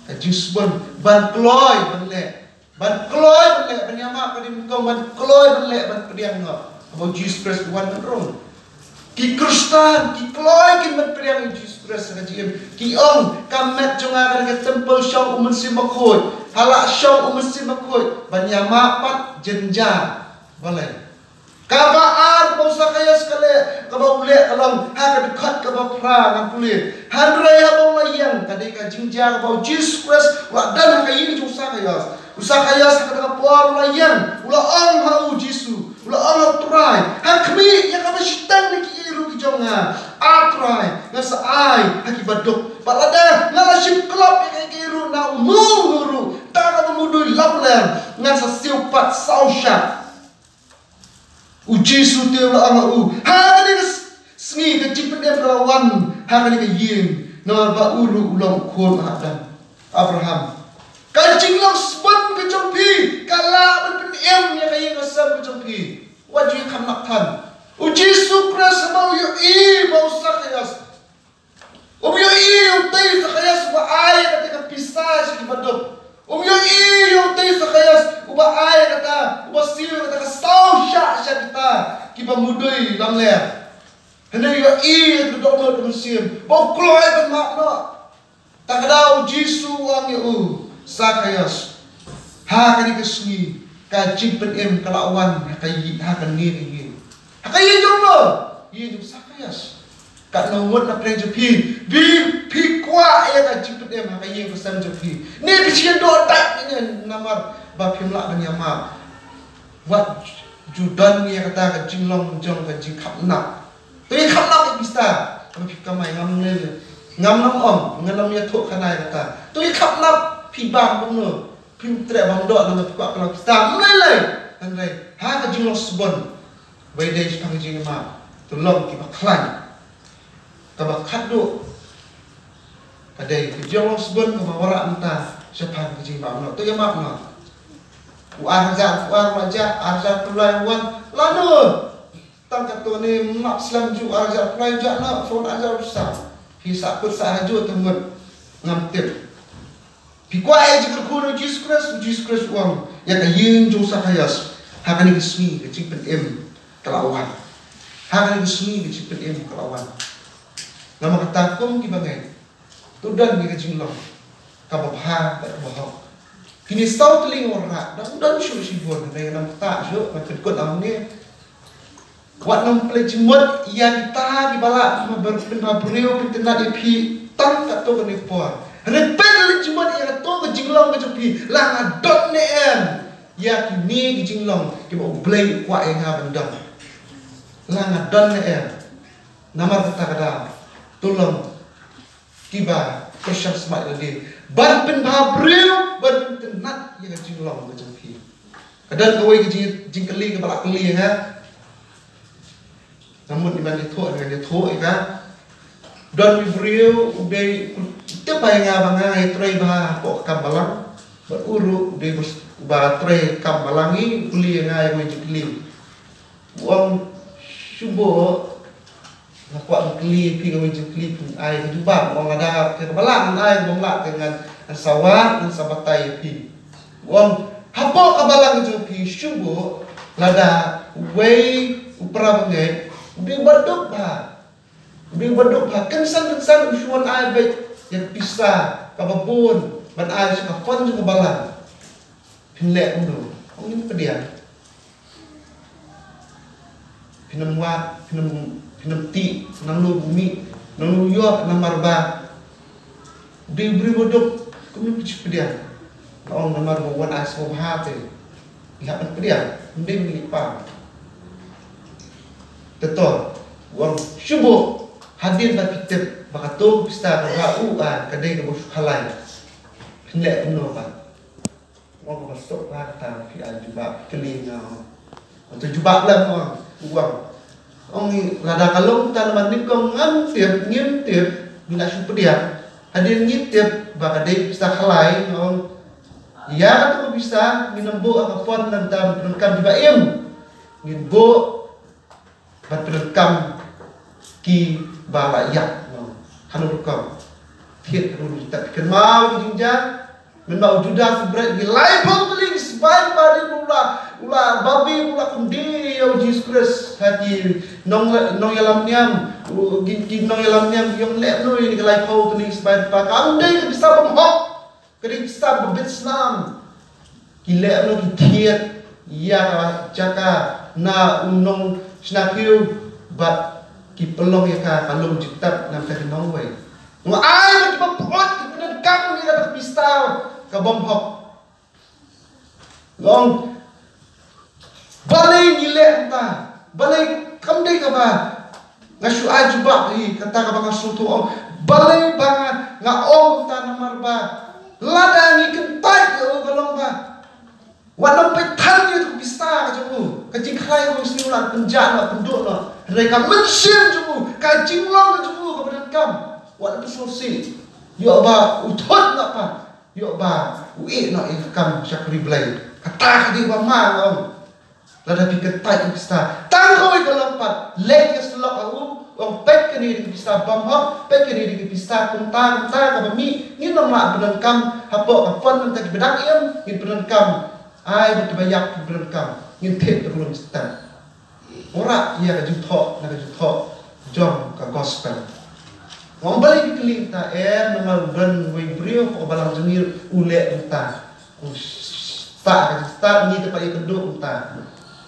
ka jingsbun ban kloi ban leh, ban kloi ban leh, ban ïamap ka dei nyngkong, ban kloi ban leh, ban pdiang noh. Haba u Jisu Khrist u wan ban rung, ki Khristan ki kloi kin ban pdiang ïa u Jisu Khrist ha ka jingim. Ki ong ka met jong nga ka dei ka templ, shong u Mynsiem Bakhuid. Ha la shong u Mynsiem Bakhuid, ban ïamap pat jynjar. Balei? Kaba ar ba u Sakhios ka leh, kaba u leh ka long ha ka dkhot kaba phra, ngan pule. Hynrei haba u la ïeng, ka dei ka jingjia kaba u Jisu Khrist u la don ha ka ïing jong u Sakhios. U Sakhios ha kata ka por u la ïeng, u la ong ha u Jisu, u la ong ha u Trai, ha khmih ïa kaba shiteng na kiei ruh ki jong nga. A Trai, nga sa ai ha kiba duk. Bad lada nga la shim klop ïa kaei kaei ruh na uno uno ruh, ta kaba mudui lamler, ngan sa siew pat saw shad. U Jisu te u la ong ha u, ha kane ka s-, sngi ka jingpyndem ka la wan ha kane ka ïing. Namar ba u ruh u long u khun u Adam, Abraham. Ka jinglong sbun ka jong phi ka lah ban pynim ïa ka ïing ka sem ka jong phi. Wat ju kham nap than. U Jisu Khrist haba u ïohi ba u Sakaios, um ïohi ïa utei u Sakaios uba ai kata ka pisa sha ki baduk. Um ïohi ïa utei u Sakaios uba ai kata, uba siew kata ka saw shah sha kita kiba mudui lamler. Hynrei ïohi ïa ka dohnud ka mynsiem ba u kloi ban map noh. Te ka daw u Jisu u ong ïa u, Sakaios, ha kane ka sngi ka jingpynim ka la wan ha ka ïing, ha kane ka ïing. Ha ka ïing jong no? Ïing jong Sakaios. Katno ngut na pdeng jong phi ba phi kwah ïa ka jingpynim ha ka ïing ka sem jong phi? Ne phi shu ïa doh dait ne namar ba phim lah ban ïa map? Wat ju don ïa kata ka jinglong jong ka jingkhapnap. To ïa khapnap ïa pisa kaba phi kamai, ngam lei lei. Ngam lam ong, ngam lam ïathuh khana ïa kata. To ïa khapnap, phi bam kumno? Phim treh bam doh namar phi kwah ka long pisa, ngam lei lei. Hynrei ha ka jinglong sbun ba ïadei shaphang ka jingmap, to long kiba khlaiñ. Kaba khatduh ka dei ka jinglong sbun kaba wanrah mynta shaphang ka jingmap noh. To ïa map noh. U ar hajar, u ar hajar, ar hajar pynlai wan. Lano? Tang katto ne map slem ju ar hajar pynlai jah noh, phone ar hajar sa. Phi sah kut sah ha ju te mut. Ngam tip. Phi kwah ïa jingkyrkhu na u Jisu Khrist, u Jisu Khrist u ong ïa ka ïing jong u Sakaios, ha kane ka sngi ka jingpynim ka la wan. Ha kane ka sngi ka jingpynim ka la wan. Namar kata kum kiba ngeit, to don ïa ka jinglong kaba bha bad kaba hok. Kine saw tylli nga wanrah, dang don shuh shibun, hynrei ngam ktah shuh, nga pynkut hangne. Wat nym pynleit jingmut ïa kita kiba lah pynbha briew, pyntynnat ïa phi tang katto katne por. Hynrei pynleit jingmut ïa kato ka jinglong ka jong phi, la nga don ne em ïa kine ki jinglong kiba U Blei u kwah ïa nga ban don. La nga don ne em. Namar kata ka daw, to long kiba pyrshang smat ïa lade ban pynbha briew, ban pyntynnat ïa ka jinglong ka jong phi. Ka don kawei ka jing, jingkylli kaba la kylli ïa nga. Nga mut ban ïathuh, ban ïathuh ïa ka. Don u briew u dei u tip ïa nga ba nga ïatrei bha hapoh ka kam balang. Bad u ruh u dei uba trei kam balang, u kylli ïa nga ïa kawei jingkylli. U ong, shu buh, nga kwah ban kylli ïa phi kawei jingkylli, phin ai ka jubab. U ong, lada ka balang ngan ai, ka bym lah te ngan, ngan sa wad, ngan sa batai ïa phi. U ong, hapoh ka balang jong phi, shu buh, lada uwei u para bangeit u dei uba duk bha. U dei uba duk bha, kynsan kynsan u shu wan ai beit ïa ka pisa kaba bun ban ai sha ka fund jong ka balang. Phin leh kumno? Ong, ngin pdiang. Phin ym wad, phin ym, phin ym tih nangno ba u mih, nangno u ïoh, namar ba u dei u briew ba duk. Kumno phi shu pdiang? Nga ong, namar ba u wan ai sngewbha te ngi hap ban pdiang, ym dei ban leit pang. Te to, u ong, shu buh, hadien ba phi tip ba kato ka pisa kaba u ai ka dei kaba shu khalai, phin leh kumno pat? Ong, kaba suk bha kata, phi ai jubab, kylli nga. Ong, to jubab lem, ong. U ong, ong, lada ka long kumta, namar nyngkong ngam tip, ngim tip, ngi la shu pdiang. Hadien ngi tip ba ka dei pisa khalai, ong, ïa kato ka pisa ngin ym buh ha ka fund, nangta ban pyndonkam kiba im. Ngin buh ban pyndonkam kiba la ïap, no. Hano rukom? Thied ruh, te phi kynmaw ki jingjia. Mynba u Judas u bret, ki laiphew tylli ki spah ba dei, u la, u la babe, u la kyndit ïa u Jisu Khrist ha ki nong, nongïalam niam, u, ki, ki nongïalam niam ki ong, leh noh ïa kine ki laiphew tylli ki spah, ba kam dei ka pisa bymhok. Ka dei pisa ba bit snam. Ki leh noh, ki thied ïa ka jaka na u nongshna khiew bad ki pynlong ïa ka ka lum jingtep na ka bynta ki nongwei. Nga ai ba kiba pyrshah ki pyndonkam ïa ka pisa ka bymhok. Long Balei ngi leh kumta? Balei kam dei kaba nga shu ai jubab hi, kata kaba nga sngewthuh, ong. Balei ba nga, nga ong kumta? Namar ba lada ngi kyntait ïa u, ka long ba wat nym peit than ïa ka pisa ka jong u, ka jingkhlaiñ ka long sniew, la pynjah noh, pynduh noh. Hynrei ka mynsiem jong u, ka jinglong ka jong u kaba donkam. Wat la phi sngewsih. Ïoh ba u thut noh pat. Ïoh ba u ïeh noh ïa ka kam sha ka ri Blei. Kata ka dei ba ma nga ong. Lada phi kyntait ïa ki pisa. Tang kawei ka long pat. Leit ïa syllok ha u. Ong peit kane dei ki pisa bymhok. Peit kane dei ki pisa kumta kumta kaba mih. Ngin ym lah pyndonkam hapoh ka fund mynta kiba dang im. Ngin pyndonkam. Ai ba kiba ïap pyndonkam. Ngin thied ka rung stad. Wanrah ïa ka jingthoh na ka jingthoh jong ka gospel. Nga ong balei phi kylli kumta, em, namar u don uwei u briew hapoh balang jong ngi u leh kumta. U stad ka jingstad, ngi te pat ïakynduh kumta.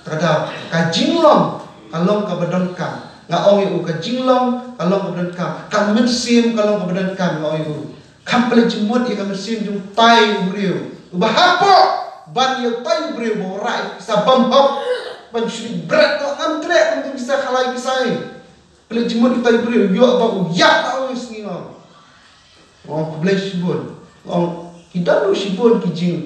Te ka daw ka jinglong ka long kaba donkam. Nga ong ïa u ka jinglong ka long kaba donkam. Ka mynsiem ka long kaba donkam, nga ong ïa u. Kham pynleit jingmut ïa ka mynsiem jong utai u briew uba hapoh ban ïa utai u briew ba wanrah ïa ka pisa bymhok ban shu bret noh, ngam treh kum tu pisa khalai pisa. Pynleit jingmut ïa utai u briew, ïoh ba u ïap noh ïa u sngi noh. Ong khublei shibun. Ong ki don ruh shibun ki jing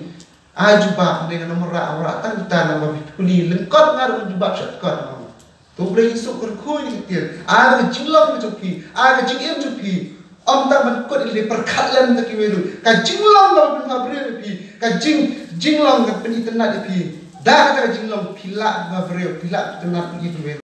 ai jubab, hynrei ngan ym wanrah, wanrah tang kita namar ba phi puli lyngkot, nga ruh ngan jubab shortcut. Ong to U Blei Jisu kyrkhu ïa ki ktien. Ai ka jinglong ka jong phi, ai ka jingim jong phi. Ym tang ban kut ïa ki, pyrkhat lem ïa kiwei ruh. Ka jinglong kaba pynbha briew ïa phi, ka jing, jinglong ka pynitynnad ïa phi. Da kata ka jinglong phi lah pynbha briew, phi lah pynitynnad ïa kiwei ruh.